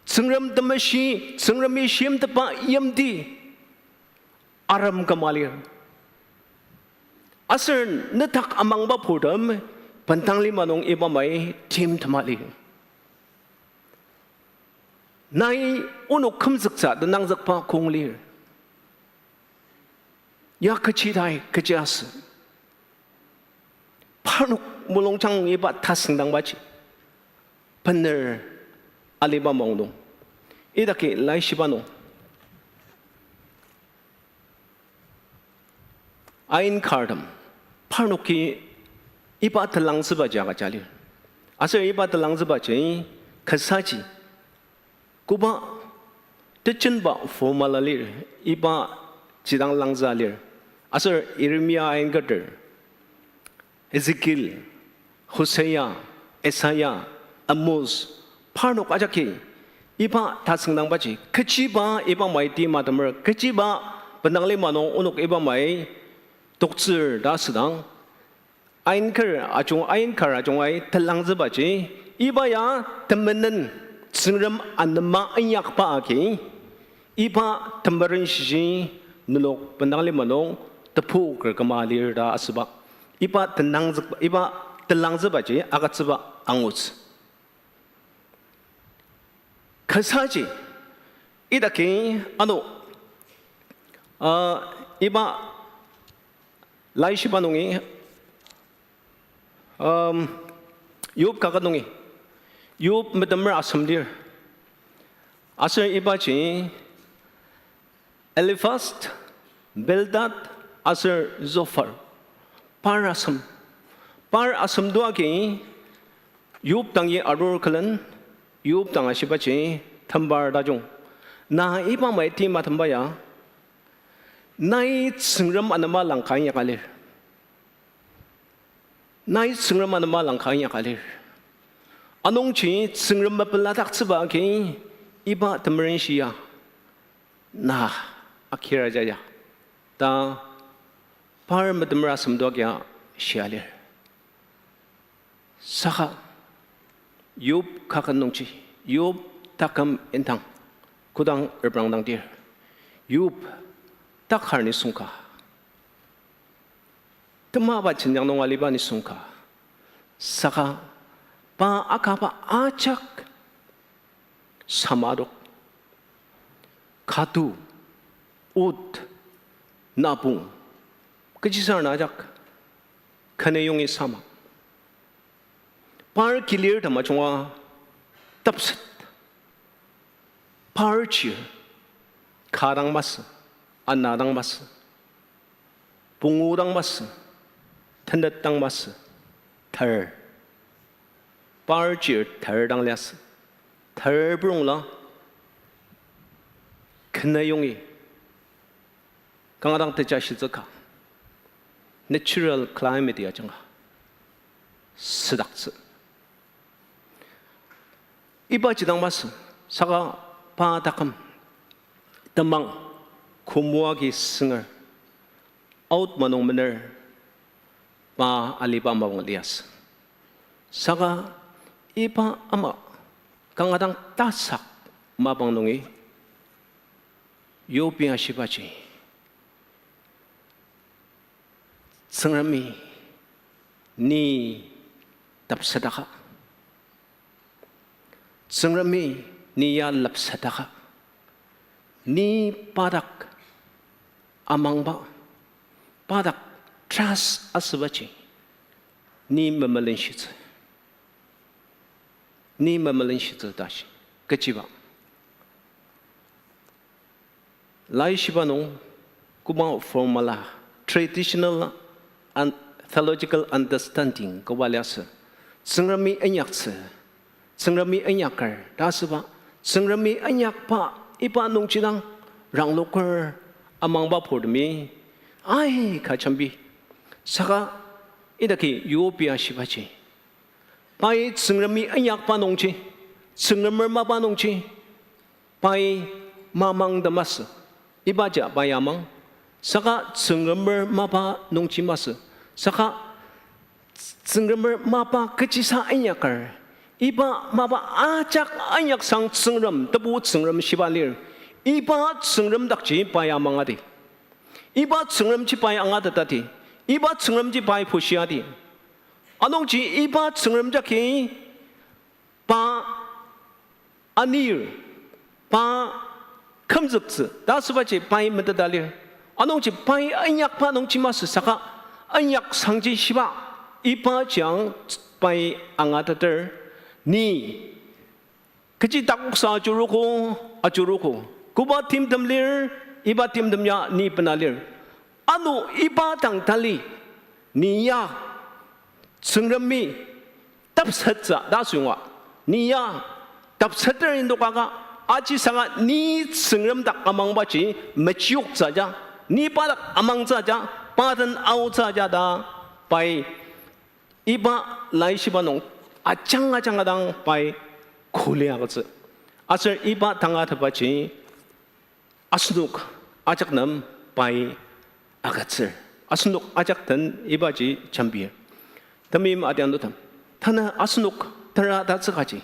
Tsüngrem temeshi, Tsüngremi shimtetba yimti arem küma lir. Aser nedak amangba purtem bendang lima nung ibamai timtema lir. Nai onok kümzüktsü ta nangzükba kong lir. Ya kechi tai kechi asü? Parnok mulungjang iba tasüngdangbaji bener aliba mapang nung, idaki laishiba nung, ain kartem, parnoki iba telangzübaji agüja lir. Aser iba telangzübaji kasaji koba tejenba formula lir, iba jidang langzüa lir. Aser Jeremia ain keter, Ezekiel, Hosea, Isaiah, Amos, parnok ajaki iba tasüngdangbaji, kechiba ibamai tima temer, kechiba bendang lima nung onok ibamai toktsür ta asüdang, ain kar ajung, ain kar ajung ai telangzübaji, iba ya temenen Tsüngrem anema inyakba agi, iba temeren shiji nenok bendang lima nung tepoker küma lir ta asüba, iba tenangzük-, iba telangzübaji agütsüba angutsü. Kasaji, idaki ano, ah, iba laishiba nungi, um, Yob kaket nungi, Yob metemer asem lir. Aser ibaji Eliphaz, Bildad, aser Zophar, par asem. Par asem to agi Yob dangi arur külen, Yob dang ashibaji, tembar tajung, na ibamai tima temba ya, nai Tsüngrem anema langka inyaka lir. Nai Tsüngrem anema langka inyaka lir. Anungji Tsüngrem mepeladaktsüba agi iba temeren shia na akira jaja ta par metemer asem to agia shia lir. Saka Yob kaket nungji, Yob taküm indang kodang reprangdangdir, Yob takar nisung ka, temaba jenjang nung aliba nisung ka, saka pa akaba ajak samadok, katu, ot, napong, kechisarena ajak keneyongi sama. Par kilir tamajunga tapset, par chir, ka dang masü, ana dang masü, pungu dang masü, tenet dang masü, ter. Par chir ter dang liasü. Ter purongla keneyongi kanga dang teja shitsü ka, natural climate ya ajanga südaktsü. Iba jidang masü, saka pa taküm temang kümwa agi sünger, aot manung mener, pa aliba mapang liasü. Saka iba ama kanga dang tasak mapang nungi Yob-i ashibaji, Tsüngremi ni tapsetaka. Tsüngremi ni ya lapsetaka. Ni pa dak amangba, pa dak trust asübaji, ni memelenshitsü. Ni memelenshitsü ta shi. Kechiba? Laishiba nung koba formula, traditional and theological understanding koba liasü. Tsüngremi inyaktsü, Tsüngremi inyaker ta asüba, Tsüngremi inyakba iba nungji dang rangloker amangba purtemi aika jambi. Saka idaki Yob-i ashibaji, pai Tsüngremi inyakba nungji, Tsüngremer mapa nungji, pai mamang ta masü. Ibaji pai amang. Saka Tsüngremer mapa nungji masü. Saka Tsüngremer mapa kechisa inyaker, iba mapa ajak inyaksang Tsüngrem, tebu Tsüngrem shiba lir. Iba Tsüngrem dakji pai amangadi. Iba Tsüngremji pai angatetadi. Iba Tsüngremji pai pushiadi. Anungji iba Tsüngrem jagi pa anir, pa kümzüktsü ta asübaji pai meteta lir. Anungji pai inyakba nungji masü saka, inyaksangji shiba, ibaji ang pai angateter, ni kechi takoksa ajurugo, ajurugo, koba timtem lir, iba timtem ya ni bena lir. Ano iba dang tali, ni ya Tsüngremi tapsettsü ta asünga, ni ya tapseter indokaka, ajisaka ni Tsüngrem dak amangbaji mechiyoktsü ja, ni pa dak amangtsü ja, pa den aotsü ja ta pai iba laishiba nung ajanga ajanga dang pai kuli agütsü. Aser iba tangatetbaji asenok ajak nem pai agütsür. Asenok ajak den ibaji jembir. Temeim adianutem, tanü asenok tera tatsükaji,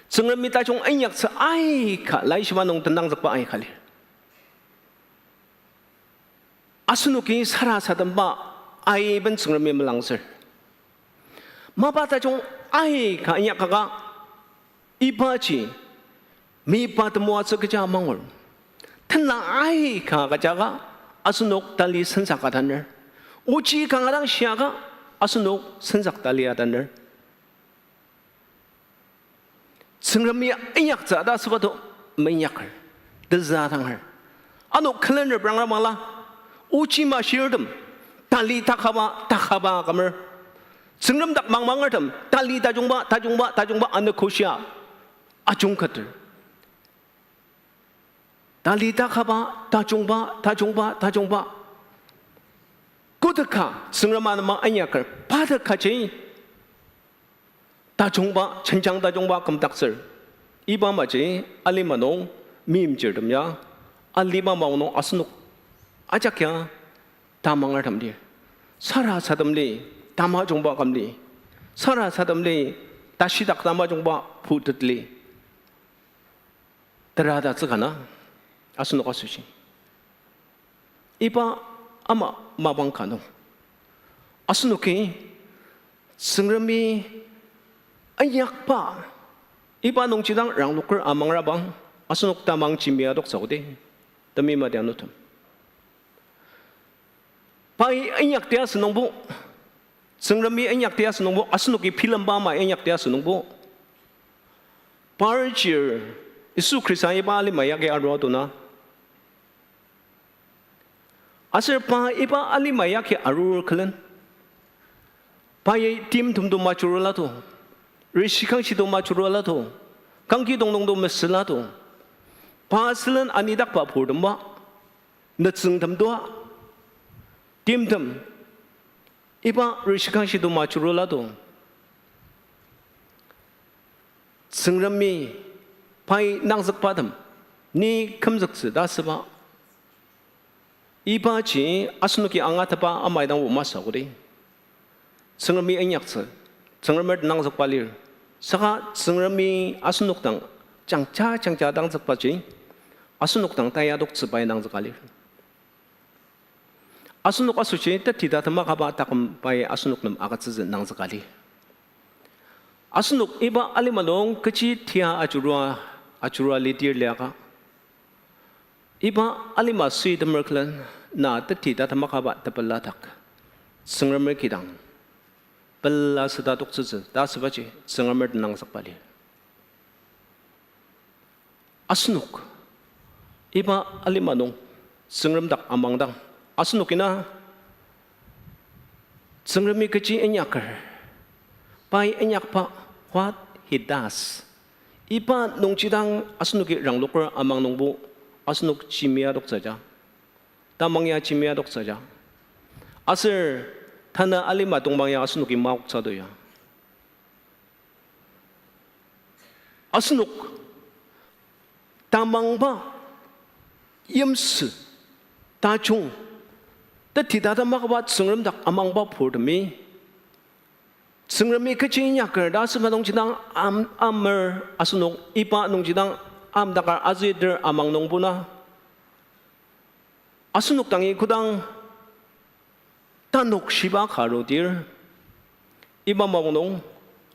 Tsüngremi tajung inyaktsü aika laishiba nung tenangzükba aika lir. Asenoki sarasademba aiben Tsüngremi melangzür. Mapa tajung aika inyakaka, ibaji meyipa temoatsü kecha mangur. Tenla aika kajaka asenok tali sensak ataner. Ochi kanga dang shiaka asenok sensak tali ataner. Tsüngremi inyaktsü ta asüba to meinyaker, tezü atanger. Ano külen reprangra bangla, ochi mashirtem, tali takaba, takaba kümer. Tsüngrem dak mangmangertem, tali tajungba, tajungba, tajungba anogoshia ajungketer. Tali takaba, tajungba, tajungba, tajungba. Kodaka Tsüngrem anema inyaker, pa tekaji tajungba, jenjang tajungba kümdaktsür. Iba maji alima nung meimchirtem ya, aliba maong nung asenok ajak ya tamangertem lir. Sarasadem li, tamajungba küm li. Sarasadem li, tashidak tamajungba putet li. Terata tsükana, asenok asoshi iba ama mapang ka nung, asenoki Tsüngremi inyakba iba nungji dang rangloker amangrabang, asenok tamang jimya adoktsü odi, temeim adianutem. Pai inyakti asünungbo, Tsüngremi inyakti asünungbo, asenoki bilemba ama inyakti asünungbo, par chir Yisu Khrista iba alima yagi arua dona. Aser pa iba alima yagi arur külen, pai timtem to majurula to, rishikangshi to majurula to, kangki dongdong to mesüla to, pa sülen anidakba purtemba, nütsüngtem toa, timtem, iba rishikangshi to majurula to, Tsüngremi Pai nangzükbatem, ni kümzüktsü ta asüba. Ibaji asenoki angatetba amai dang masü kodi. Tsüngremi inyaktsü, Tsüngremer nangzükba lir. Saka Tsüngremi asenok dang jangja jangja nangzükbaji, asenok dang tayadoktsü pai nangzüka lir. Asenok asoshi tetida temakaba taküm pai asenok nem agütsütsü nangzüka lir. Asenok iba alima nung kechi tia ajurua, ajurua lidir liaka, iba alima süitemer külen na tetida temakaba tepela dak Tsüngremer kidang pela süta toktsütsü ta asübaji Tsüngremer nangzükba lir. Asenok iba alima nung Tsüngrem dak amangdang, asenok ina Tsüngremi kechi inyaker, pai inyakba, what he does, iba nungji dang asenoki rangloker amang nungbo asenok jimia adoktsüja, tamang ya jimia adoktsüja. Aser tanü alima tongpang ya asenoki maoktsü to ya. Asenok tamangba yimsü tajung, tetida temakaba Tsüngrem dak amangba purtemi, Tsüngremi kechi inyaker ta asüba nungji dang am-, amer asenok iba nungji dang amdakar azüter amang nungbo na asenok dangi kodang tanok shiba ka arudir, iba mapang nung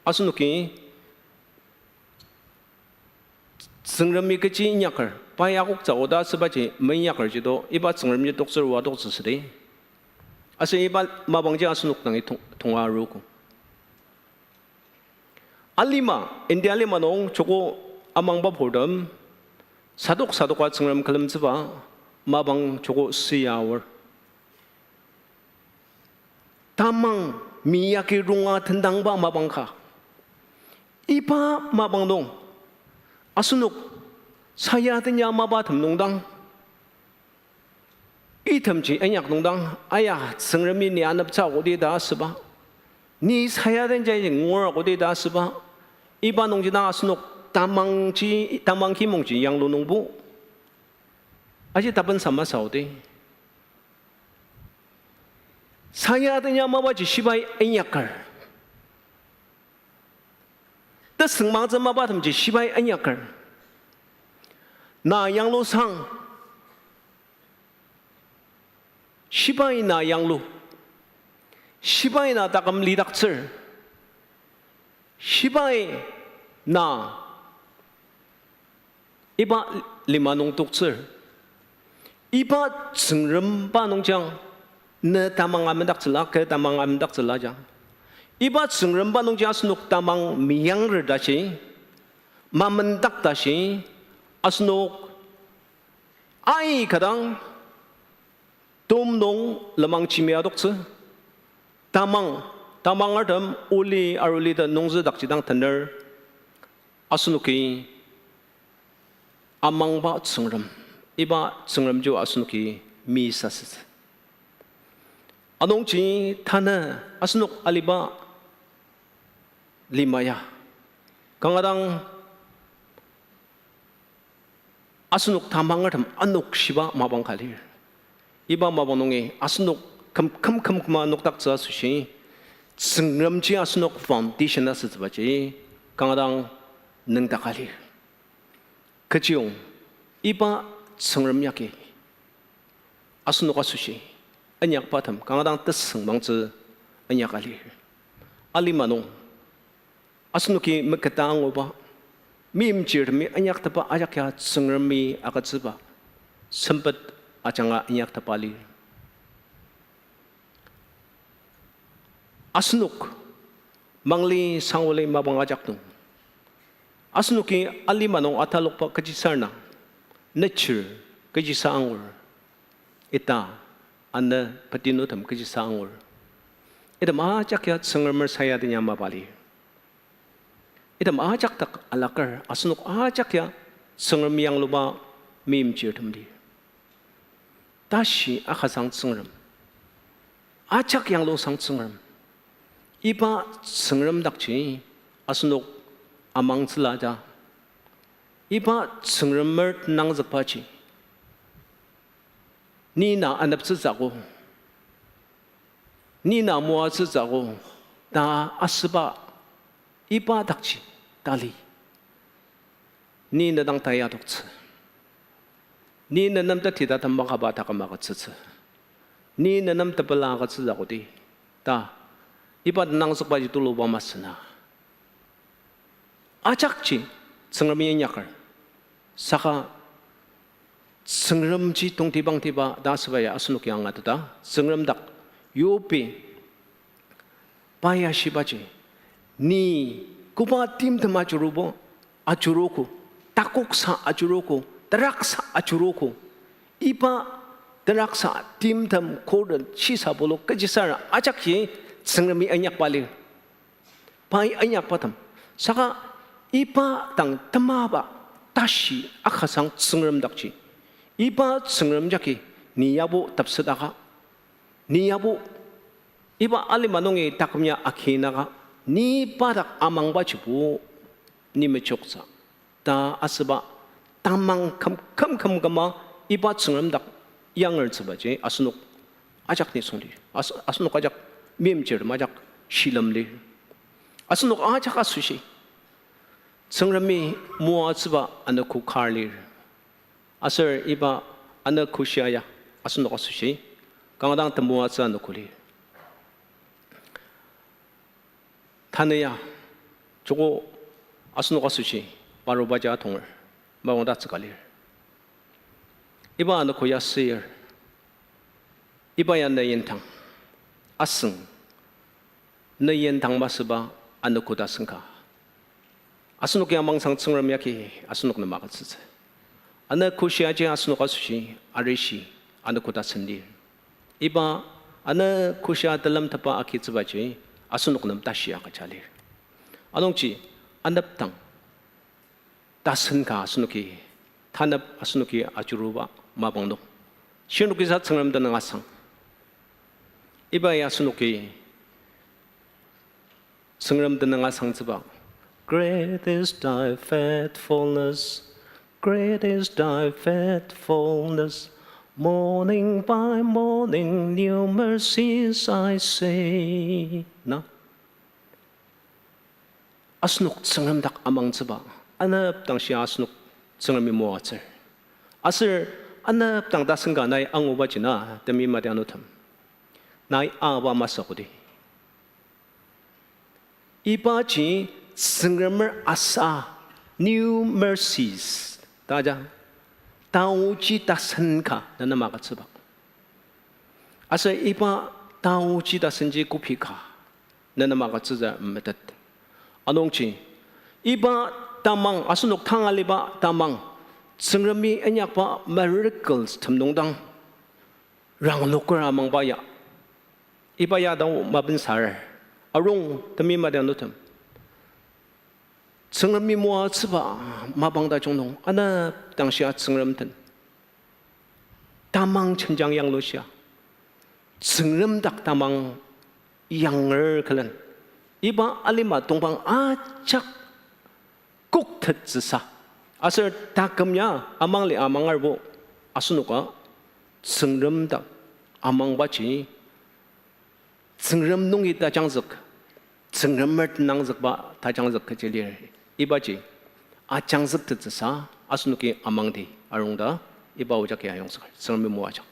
asenoki Tsüngremi kechi inyaker, pai akoktsü oda asübaji meinyaker jido, iba Tsüngremji toktsür oa toktsü südi. Aser iba mapangji asenok dangi tong-, tonga aruogo. Alima, India alima nung joko amangba purtem, sadok sadoka Tsüngrem külemtsüba mapang joko süa aor. Tamang miyaki ronga tendangba mapang ka. Iba mapang nung asenok sayatenya mapatem nungdang itemji inyak nungdang, aya, Tsüngremi ni aneptsü kodi ta asüba, ni sayatenjaji ngur kodi ta asüba, iba nungji dang asenok tamangji, tamang kimongji yanglu nungbo aji tapen sama saodi. Sayatenya mapaji shibai inyaker, tesüngmangtsü mapatemji shibai inyaker, na yanglusang, shibai na yanglu, shibai na taküm lidaktsür, shibai na iba lima nung toktsür. Iba Tsüngremba nungjang ne tamang amendaktsüla, ke tamang amendaktsüla jang. Iba Tsüngremba nungji asenok tamang meyangrer tashi, mamendak tashi, asenok aikadang tom nung lenmang jimia adoktsü, tamang, tamangertem oli aruli ta nungzü dakjidang tener, asenoki amangba Tsüngrem, iba Tsüngremji asenoki mesasütsü. Anungji tanü asenok aliba lima ya kanga dang asenok tamangertem anok shiba mapang ka lir. Iba mapang nungi asenok küm, küm, küm, küma nokdaktsü asoshi, Tsüngremji asenok foundation asütsübaji kanga dang nüngdaka lir. Kechiyong iba Tsüngrem yagi asenok asoshi inyakbatem kanga dang tesüngmangtsü inyaka lir. Alima nung asenoki meketa anguba, meimchirtemi inyaktepa ajak ya Tsüngremi agütsüba sempet ajanga inyaktepa lir. Asenok mangli sanguli mapang ajak nung, asenoki alima nung atalokba kechisarena, nature kechisa angur, ita, ana patinutem kechisa angur. Item ajak ya Tsüngremer sayaden ya mapa lir. Item ajak dak alaker asenok ajak ya Tsüngrem yangluba meimchirtem lir. Tashi akasang Tsüngrem, ajak yanglusang Tsüngrem, iba Tsüngrem dakji asenok amangtsüla ja. Iba Tsüngremer tenangzükbaji, ni na aneptsütsü ko, ni na moatsütsü ko, ta asüba iba dakji tali. Ni ne dang tayatoktsü. Ni ne nem teti ta tembakaba taküm agütsütsü. Ni ne nem tepela agütsütsü kodi ta iba tenangzükbaji tuluba masü na. Ajakji Tsüngremi inyaker. Saka Tsüngremji tongtibangtiba ta asüba ya asenoki angateta, Tsüngrem dak Yobi pa ya shibaji, ni koba timtem ajurubo, ajuruogo, takoksa ajuruogo, teraksa ajuruogo, iba teraksa timtem koden shisa bulu kechisar ajakji Tsüngremi inyakba lir. Pai inyakbatem. Saka iba dang temaba tashi akasang Tsüngrem dakji, iba Tsüngrem jagi ni yabo tepsetaka, ni yabo iba alima nungi taküm ya akinaka, ni pa dak amangbajibo ni mechoktsü ta asüba tamang küm, küm, küm küma iba Tsüngrem dak yangertsübaji asenok ajak nisung lir. As-, asenok ajak meimchirtem ajak shilem lir. Asenok ajak asoshi Tsüngremi moatsüba anogo kar lir. Aser iba anogo shia ya asenok asoshi kanga dang temoatsü anogo lir. Tanü ya, joko asenok asoshi, parubaji atonger, mapang tatsüka lir. Iba anogo ya süir, iba ya ne yintang, asüng, ne yintang masüba anogo tasen ka. Asenoki amangsang Tsüngrem yagi asenok nem agütsütsü. Anogo shiaji asenok asoshi arishi anogo tasen lir. Iba anogo shia telemtetba agütsübaji asenok nem tashi agüja lir. Anungji anepdang tasen ka asenoki, tanep asenoki ajuruba mapang nung, shirnokisa Tsüngrem tenüng asang. Iba ya asenoki Tsüngrem tenüng asangtsüba, Great is thy faithfulness, great is thy faithfulness, morning by morning new mercies I see. Na? Asenok Tsüngrem dak amangtsüba, anepdang shia asenok Tsüngremi moatsür. Aser anepdang tasen ka nai angubaji na, temeim adianutem, nai aba masü kodi. Ibaji Tsüngremer asa, new mercies ta ja, taoji tasen ka ne nem agütsüba. Aser iba taoji tasenji kobi ka ne nem agütsütsü metet. Anungji, iba tamang, asenok tang aliba tamang, Tsüngremi inyakba miracles tem nung dang, rangloker amangba ya, iba ya dang mapensar, arung temeim adianutem, Tsüngremi moatsüba mapang tajung nung, anepdang shia Tsüngrem den tamang jenjang yanglushia, Tsüngrem dak tamang yanger külen, iba alima tongpang ajak koktettsüsa, aser taküm ya amangli amangerbo, asenoka Tsüngrem dak amangbaji, Tsüngrem nungi tajangzük, Tsüngremer tenangzükba tajangzük kechi lir, ibaji ajangzüktettsüsa asenoki amangdi arung ta, iba ojaki ayongzüker, Tsüngremi moajang.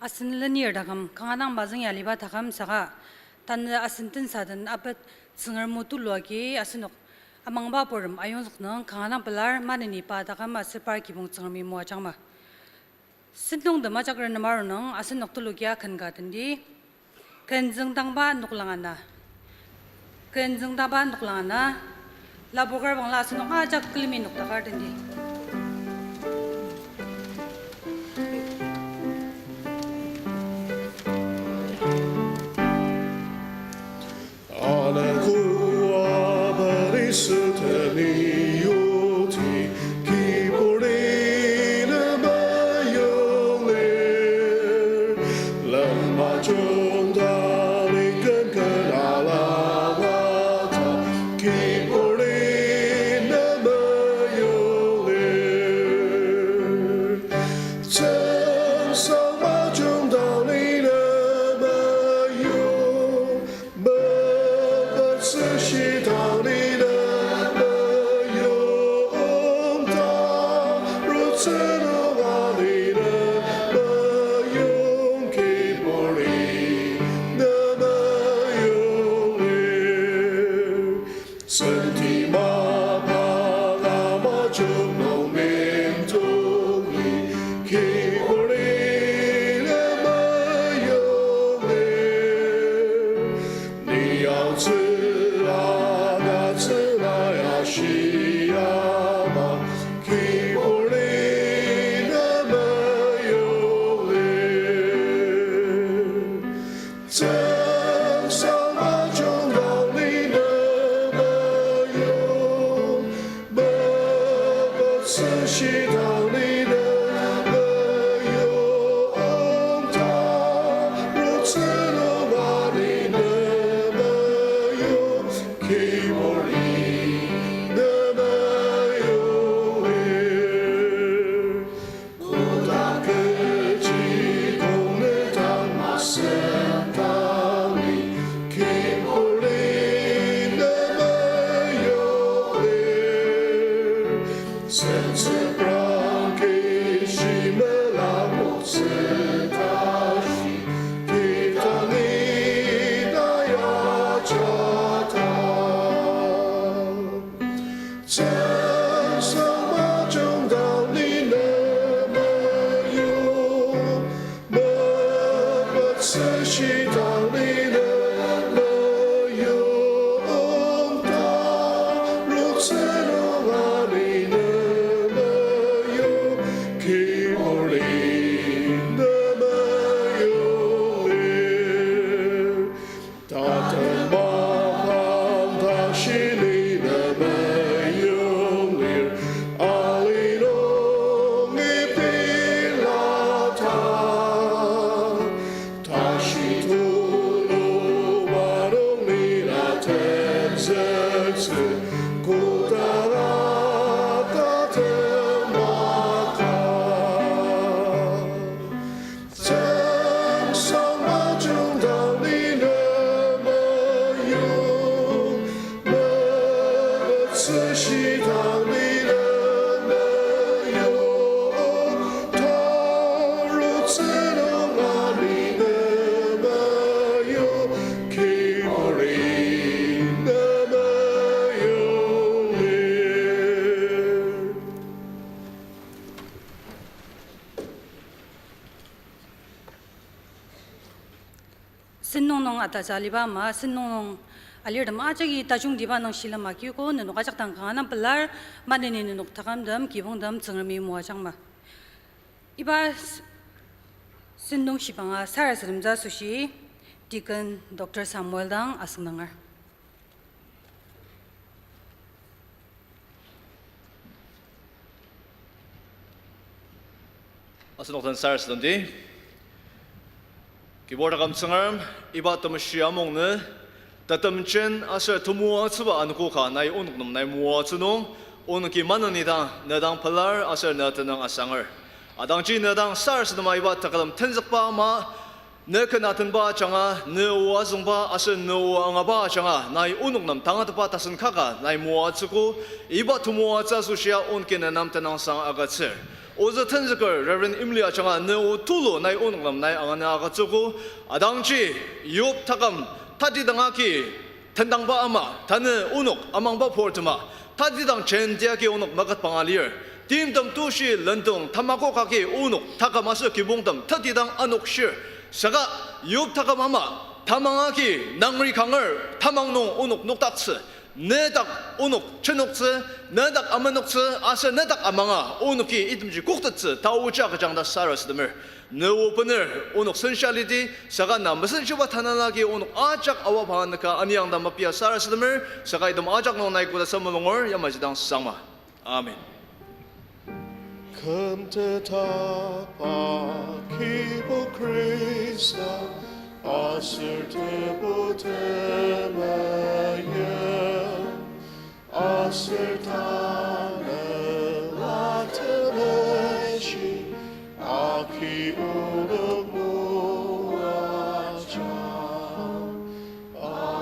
Asen lenir taküm, kanga dang mazüng ya aliba taküm saka, tanü asen tensa den apet Tsüngrem o tulu agi asenok amangba purtem ayongzük nung kanga dang pelar, maneni pa taküm aser par kibong Tsüngremi moajangma. Sentong tem ajak renem arunung asenok tulukia ken ka tendi. Ken züngdangba noklang ana. Ken züngdangba noklang ana. Lapoker bangla asenok ajak külemi nokdaker tendi. Anogo abelisüteni yoti, kibur ne nem ayonglir. Seshidang ni ne meyong, tarutsü nunga ni ne meyong, kibur ni ne meyong lir. Kotak kechi kong ne dang masendang ni, kibur ni ne meyong lir. Sentsüprang kishi melangoktsü tashi, kidang ni na yajata. Tsüngsang majungdang ni ne meyong, mepet seshidang ni ne meyong, tarutsü nunga ni ne meyong, kibur ni ne meyong lir. Tatem mapang tashi ni ne meyong lir, ali nungi pilata. Tashi tulu parnok ni na tenzüktsü, kotak tatem mapang. Tsüngsang majungdang ni ne meyong, mepet seshidang ni ne meyong, tarutsü nunga ni ne meyong, kibur ni ne meyong lir. Sentong nung ataja aliba ama, sentong nung alirtem ajaki tajungtiba nung shilem akiko, nenok ajak dang kanga dang pelar, maneni nenok takamtem, kibongtem, Tsüngremi moajangma. Iba s-, sentong shibanga sarasademtsü asoshi, Deacon Doctor Samuel dang asüngdanger. Asenok den sarasademdi. Kibur taküm Tsüngrem, iba temeshi amungnü, tetemjen aser temoatsüba anogo ka nai onok nem nai moatsü nung, onoki maneni dang, ne dang pelar aser ne tenüng asanger. Adangji ne dang sarasadema iba tekülem tenzükba ama, ne ken atenba ajanga, ne o azüngba aser ne o angaba ajanga, nai onok nem tangatetba tasen kaka nai moatsüogo, iba temoatsü asoshia onoki ne nem tenüngsang agütsür. Ozü tenzüker Reverend Imli ajanga ne o tulu nai onok nem nai angana agütsüogo, adangji Yob taküm tatidang agi tendangba ama, tanü onok amangba purtema, tatidang jenti agi onok maketpanga lir. Timtem tushi lendong tamakok agi onok taküm aser kibongtem tatidang anokshir. Saka Yob taküm ama, tamang agi nangri kanger, tamang nung onok nokdaktsü. Nedak onok chenoktsü, nedak amenoktsü, aser nedak amanga onoki itemji koktettsü, taoji agüjang ta sarasademer. Ne o bener onok sensa lidi, saka na mesenshiba tanela agi onok ajak awa pa nüka aniang ta mapia sarasademer, saka item ajak nung nai koda samulunger, yamaji dang sangma. Amen. Kümtetba Kibu Khrista, aser Tebu Temeim, aser Tanela Temeshi, aki onok moajang. Amen.